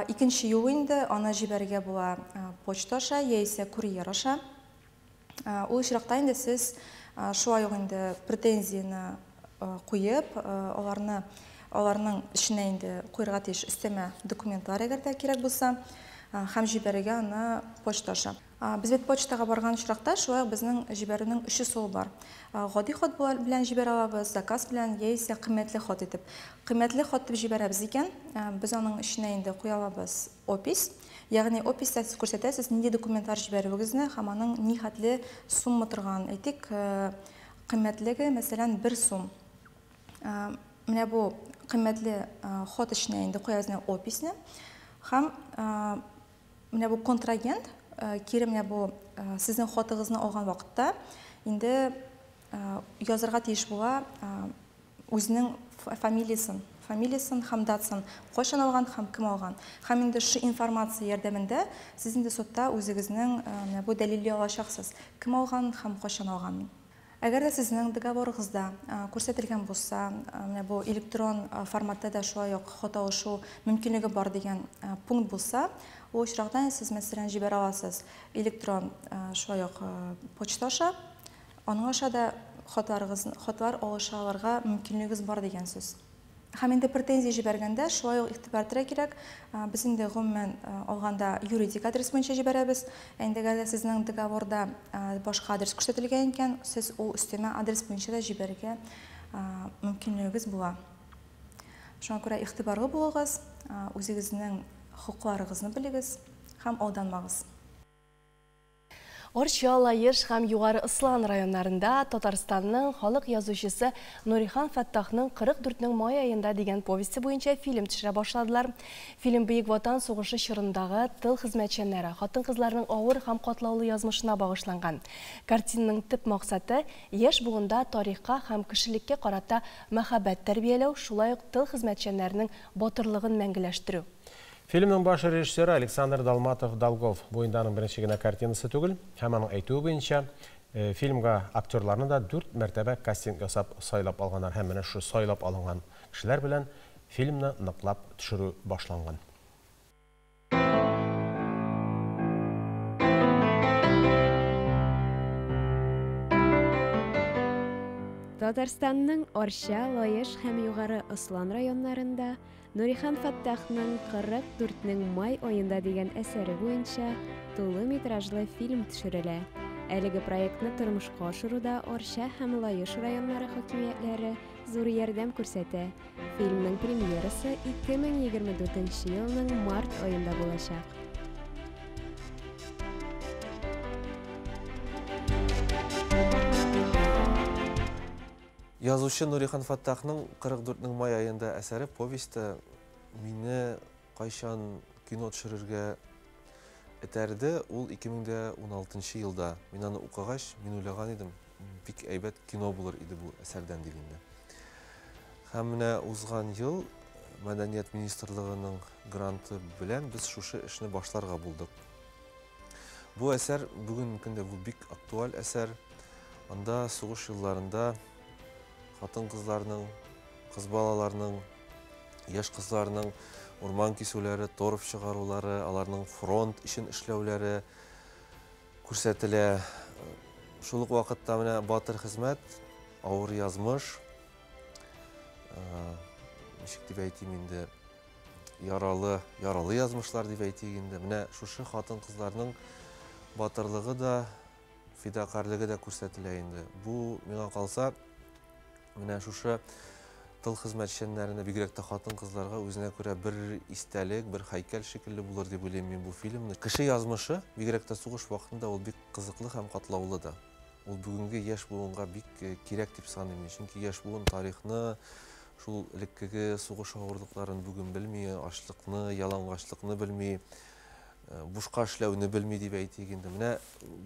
Икенче юл инде аны җибәрергә була почта аша яисә курьер аша. Ул очракта инде сез шулай ук инде претензияне куеп, аларны аларның эченә инде куярга тиеш өстәмә документлар, әгәр дә кирәк булса, һәм җибәрергә аны почта аша. Без бит почтага барган очракта шулай ук безнең җибәрүнең өч ысулы бар. Гади хат белән җибәрә алабыз, заказ белән яисә кыйммәтле хат итеп. Кыйммәтле хат дип җибәрәбез икән, без аның эченә инде куя алабыз опись. Ягъни описьтә сез күрсәтәсез нинди документлар җибәрүегезне һәм аның ни хәтле сумма торганын. Әйтик, кыйммәтлеге, мәсәлән, 1 сум. Менә бу кыйммәтле хат эченә инде куябыз менә описьне. Һәм менә бу контрагент кире менә бу сезнең хатыгызны алган вакытта инде язырга тиеш була үзенең фамилиясен, фамилиясен һәм датасын, кайчан алган һәм кем алган. Һәм инде шу информация ярдәмендә сез инде судта үзегезнең менә бу дәлилли алачаксыз, кем алган һәм кайчан алганын. Әгәр дә сезнең договорыгызда күрсәтелгән булса, менә бу электрон форматта да шулай ук хат алышу мөмкинлеге бар дигән пункт булса, ул очракта сез, мәсәлән, җибәрә аласыз электрон шулай ук почта аша, аның аша да хатларыгыз, хатлар алыша алырга мөмкинлегегез бар дигән сүз. Һәм инде претензия җибәргәндә шулай ук игътибар итәргә кирәк. Без инде гомумән алганда юридик адрес буенча җибәрәбез. Ә инде әгәр дә сезнең договорда башка адрес күрсәтелгән икән, сез ул өстәмә адрес буенча да җибәрергә мөмкинлегегез була. Шуңа күрә игътибарлы булыгыз, үзегезнең хокукларыгызны белегез һәм алданмагыз. Арча, Лаеш һәм Югары Ослан районнарында Татарстанның халык язучысы Нурихан Фәттахның 44-нең май аенда дигән повесте буенча фильм төшерә башладылар. Фильм Бөек Ватан сугышы чорындагы тыл хезмәтчәннәре, хатын-кызларның авыр һәм катлаулы язмышына багышланган. Картинаның төп максаты яшь буында тарихка һәм кешелеккә карата мәхәббәт тәрбияләү, шулай ук тыл хезмәтчәннәренең батырлыгын мәңгеләштерү. Фильмның баш режиссеры Александр Далматов-Долгов. Бу инде аның беренче генә картинасы түгел, һәм аның әйтүе буенча фильмга актерларны да 4 мәртәбә кастинг ясап сайлап алганнар һәм менә шушы сайлап алынган кешеләр белән фильмны ныклап төшерү башланган. Татарстанның Арча, Лаеш һәм Югары Ослан районнарында Нурихан Фәттахның 44-нең май аенда дигән әсәре буенча тулы метражлы фильм төшерелә. Әлеге проектны тормышка ашыруда Арча һәм Лаеш районнары хакимиятләре зур ярдәм күрсәтә. Фильмның премьерасы 2024 елның март аенда булачак. Язучы Нурихан Фаттахның 44-нең май аенда әсәре повесте мине кайчан кино төшерергә этәрде, ул 2016 елда. Мин аны укыгач, мин уйлаган идем, бик әйбәт кино булыр иде бу әсәрдән дип инде. Һәм менә узган ел Мәдәният министрлыгының гранты белән без шушы эшне башларга булдык. Бу әсәр бүгенге көндә бу бик актуаль әсәр. Анда сугыш елларында хатын-кызларның, кыз балаларның, яшь кызларның урман кисүләре, торф чыгарулары, аларның фронт өчен эшләүләре күрсәтелә. Шул ук вакытта менә батыр хезмәт, авыр язмыш, ничек дип әйтим инде, яралы, яралы язмышлар дип әйтик инде. Менә шушы хатын-кызларның батырлыгы да, фидакарьлеге дә күрсәтелә инде. Бу миңа калса, менә шушы тыл хезмәтчәннәренә, бигрәк тә хатын-кызларга үзенә күрә бер истәлек, бер һәйкәл шикелле булыр дип уйлыйм мин бу фильмны. Кеше язмышы, бигрәк тә сугыш вакытында ул бик кызыклы һәм катлаулы да. Ул бүгенге яшь буынга бик кирәк дип саныйм мин. Чөнки яшь буын тарихны, шул элеккеге сугыш авырлыкларын бүген белми, ачлыкны, ялангачлыкны белми, бушка эшләүне белми дип әйтик инде. Менә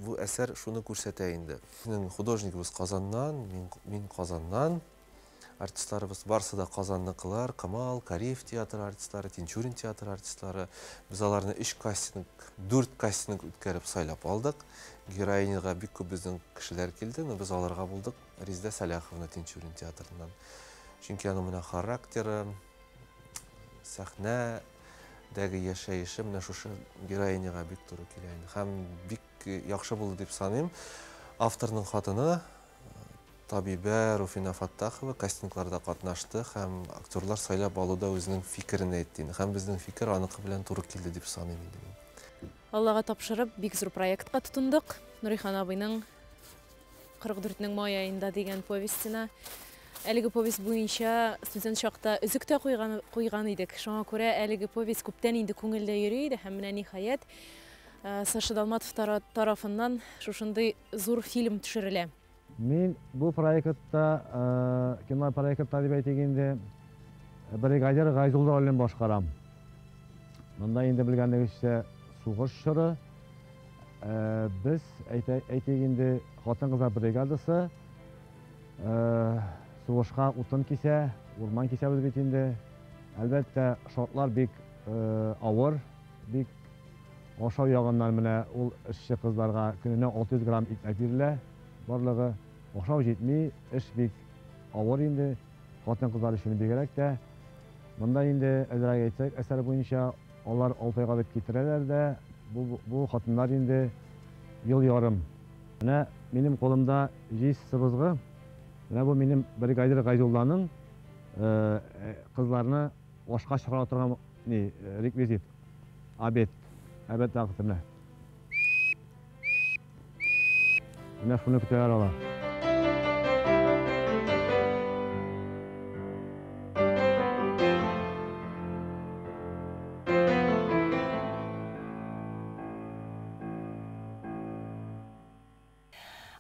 бу әсәр шуны күрсәтә инде. Безнең художнигыбыз Казаннан, мин Казаннан. Артистларыбыз барсы да Казанныкылар, Камал, Кариев театры артистлары, Тинчурин театры артистлары. Без аларны 3 кастинг, 4 кастинг үткәреп сайлап алдык. Героиняга бик күп безнең кешеләр килде, но без аларга булдык Резеда Сәлаховна Тинчурин театрыннан. Чөнки аның менә характеры, сәхнәдәге яшәеше менә шушы героиняга бик туры килә инде. Һәм бик яхшы булды дип саныйм. Авторның хатыны табибә Руфина Фаттахова кастингларда катнашты һәм актерлар сайлап алуда үзенең фикерен әйтте инде. Һәм безнең фикер аныкы белән туры килде дип саныйм инде мин. Аллага тапшырып, бик зур проектка тотындык. Нурихан абыйның 44-нең май аенда дигән повестена. Әлеге повесть буенча студент чакта өзек тә куйган идек. Шуңа күрә әлеге повесть күптән инде күңелдә йөри иде һәм менә ниһаять Саша Далматов тарафыннан шушындый зур фильм төшерелә. Мин бу проектта, кино проектта дип әйтик инде, бригадир Гайзулла ролен башкарам. Монда инде белгәнегезчә сугыш чоры. Без әйтик инде хатын-кызлар бригадасы сугышка утын кисә, урман кисәбез бит инде. Әлбәттә, шартлар бик авыр, бик ашау ягыннан менә ул эшче кызларга көненә 600 грамм икмәк бирелә. Барлыгы ашау җитми, эш бик авыр инде, хатын-кызлар өчен бигрәк тә. Монда инде әзрәк әйтсәк, әсәр буенча алар 6 айга дип китерәләр дә, бу хатыннар инде ел ярым. Менә минем кулымда җиз сыбызгы. Менә бу минем бригадир Гайзулланың кызларны ашка чыгара торган реквизит. Обед. Обед вакыты менә. Менә шуны көтәләр алар.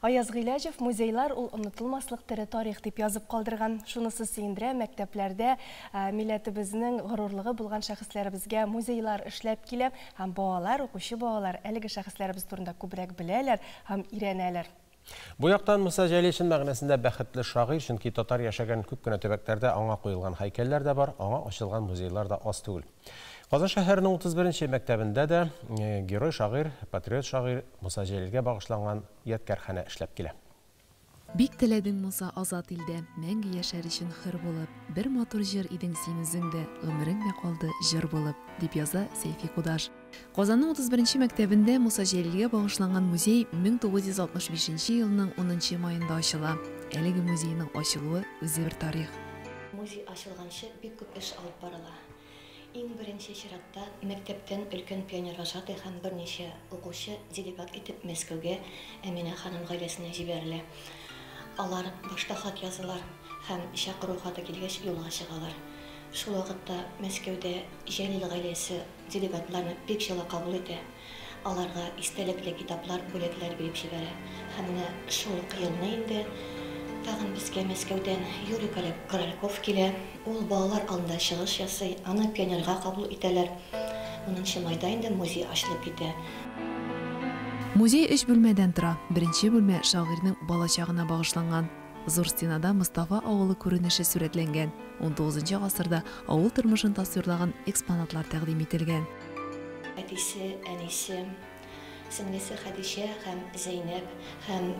Аяз Гыйләҗев музейлар ул онытылмаслык тере тарих дип язып калдырган. Шунысы сөендерә, мәктәпләрдә милләтебезнең горурлыгы булган шәхесләребезгә музейлар эшләп килә һәм балалар, укучы балалар әлеге шәхесләребез турында күбрәк беләләр һәм өйрәнәләр. Бу яктан Муса Җәлил чын мәгънәсендә бәхетле шагыйрь, чөнки татар яшәгән күп кенә төбәкләрдә аңа куелган һәйкәлләр дә бар, аңа ачылган музейлар да аз түгел. Казан шәһәренең 31 мәктәбендә дә герой шагыйрь, патриот шагыйрь Муса Җәлилгә багышланган ядкәрханә эшләп килә. Бик теләдең, Муса, азат илдә, мәңге яшәр өчен хөр булып, бер матур җыр идең син үзең дә, гомерең дә калды җыр булып, дип яза Сәйфи Кудаш. Казанның 31 мәктәбендә Муса Җәлилгә багышланган музей 1965 елның 10 маенда ачыла. Әлеге музейның ачылуы үзе бер тарих. Музей ачылганчы бик күп эш алып барыла. Иң беренче чиратта мәктәптән өлкән пионер вожатый һәм берничә укучы делегат итеп Мәскәүгә Әминә ханым гаиләсенә җибәрелә. Алар башта хат язалар һәм чакыру хаты килгәч юлга чыгалар. Шул вакытта Мәскәүдә Җәлил гаиләсе делегатларны бик җылы кабул итә. Аларга истәлекле китаплар, бүләкләр биреп җибәрә. Һәм менә шул елны инде Тагын безгә Мәскәүдән Юрий Корольков килә. Ул балалар алдында чыгыш ясый, аны пионерга кабул итәләр. Унынчы майда инде музей ачылып китә. Музей өч бүлмәдән тора. Беренче бүлмә шагыйрьнең балачагына багышланган. Зур стенада Мостафа авылы күренеше сурәтләнгән, унтугызынчы гасырда авыл тормышын тасвирлаган экспонатлар тәкъдим ителгән. Әтисе, әнисе, сеңлесе Хәдичә һәм Зәйнәп һәм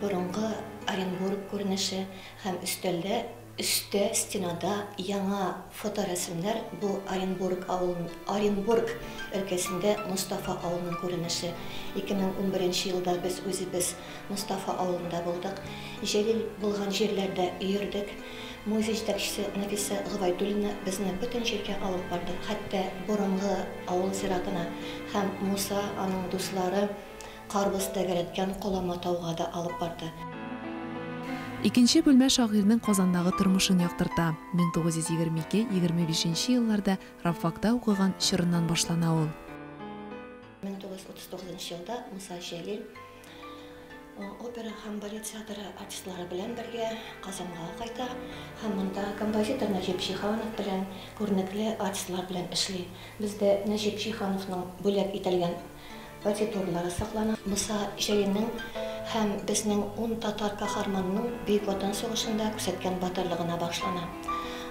борынгы Оренбург күренеше һәм өстәлдә, өстә, стенада яңа фоторәсемнәр, бу Оренбург авылын, Оренбург өлкәсендә Мостафа авылының күренеше. 2011 елда без үзебез Мостафа авылында булдык. Җәлил булган җирләрдә йөрдек. Музей җитәкчесе Нәфисә Гобәйдуллина безне бөтен җиргә алып барды, хәтта борынгы авыл зиратына һәм Муса, аның дуслары карбыз тәгәрәткән Колама тауга да алып барды. Икенче бүлмә шагыйрьнең Казандагы тормышын яктырта. 1922, 25 елларда рабфакта укыган чорыннан башлана ул. 1939 елда Муса Җәлил Опера һәм балет театры артистлары белән бергә Казанга кайта һәм монда композитор Нәҗип Җиһанов белән күренекле артистлар белән эшли. Бездә Нәҗип Җиһановның бүләк ителгән партитуралары саклана. Муса Җәлилнең һәм безнең ун татар каһарманының Бөек Ватан сугышында күрсәткән батырлыгына багышлана.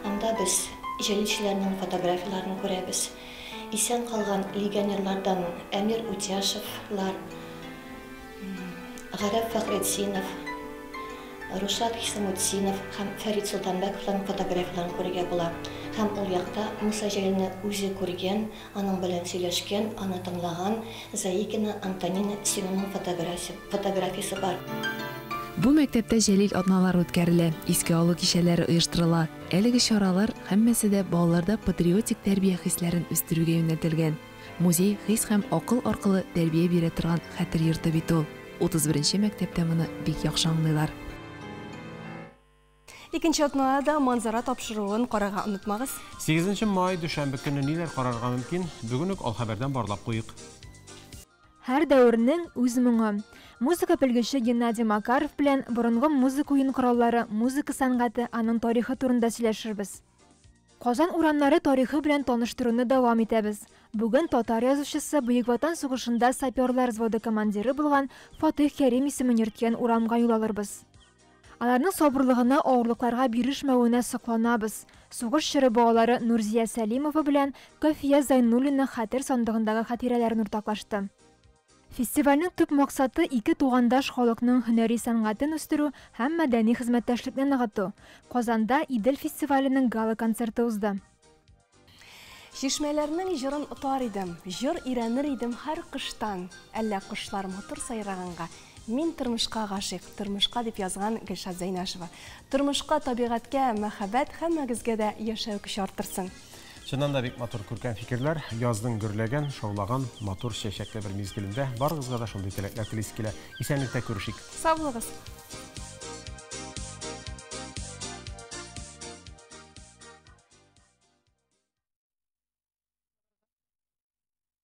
Анда без җәлилчеләрнең фотографияләрен күрәбез. Исән калган легионерлардан Әмир Утяшевлар, Гарәп Фәхретдинов, Рушат Хисамутдинов һәм Фәрит Солтанбәковларның фотографияләрен күрергә була. Һәм ул якта Муса Җәлилне үзе күргән, аның белән сөйләшкән, аны тыңлаган Заикина Антонина Семенның фотографиясе бар. Бу мәктәптә Җәлил атналары үткәрелә, искә алу кичәләре оештырыла. Әлеге чаралар һәммәсе дә балаларда патриотик тәрбия хисләрен үстерүгә юнәлтелгән. Музей хис һәм акыл аркылы тәрбия бирә торган хәтер йорты бит ул. 31 нче мәктәптә моны бик яхшы аңлыйлар. Икенче атнада да Манзара тапшыруын карарга онытмагыз. Сигезенче май, дүшәмбе көнне ниләр карарга мөмкин? Бүген үк Алхәбәрдән барлап куйыйк. Һәр дәвернең үз моңы. Музыка белгече Геннадий Макаров белән борынгы музыка уен кораллары, музыка сәнгате, аның тарихы турында сөйләшербез. Казан урамнары тарихы белән таныштыруны дәвам итәбез. Бүген татар язучысы, Бөек Ватан сугышында саперлар взводы командиры булган Фатыйх Кәрим исемен йөрткән урамга юл алырбыз. Аларның сабырлыгына, авырлыкларга бирешмәвенә сокланабыз. Сугыш чоры балалары Нурзия Сәлимова белән Кафия Зайнуллина хәтер сандыгындагы хатирәләрен уртаклашты. Фестивальнең төп максаты, ике тугандаш халыкның һөнәри сәнгатен үстерү һәм мәдәни хезмәттәшлекне ныгыту. Казанда Идел фестиваленең гала-концерты узды. Чишмәләрнең җырын отар идем, җыр өйрәнер идем һәр коштан. Әллә кошлар матур сайраганга, мин тормышка гашыйк, тормышка, дип язган Гөлшат Зәйнәшева. Тормышка, табигатькә мәхәббәт һәммәгезгә дә яшәү көче арттырсын. Чыннан да бик матур күркәм фикерләр. Язның гөрләгән, шаулаган, матур чәчәкле бер мизгелендә барыгызга да шундый теләкләр телисе килә. Исәнлектә күрешик. Сау булыгыз.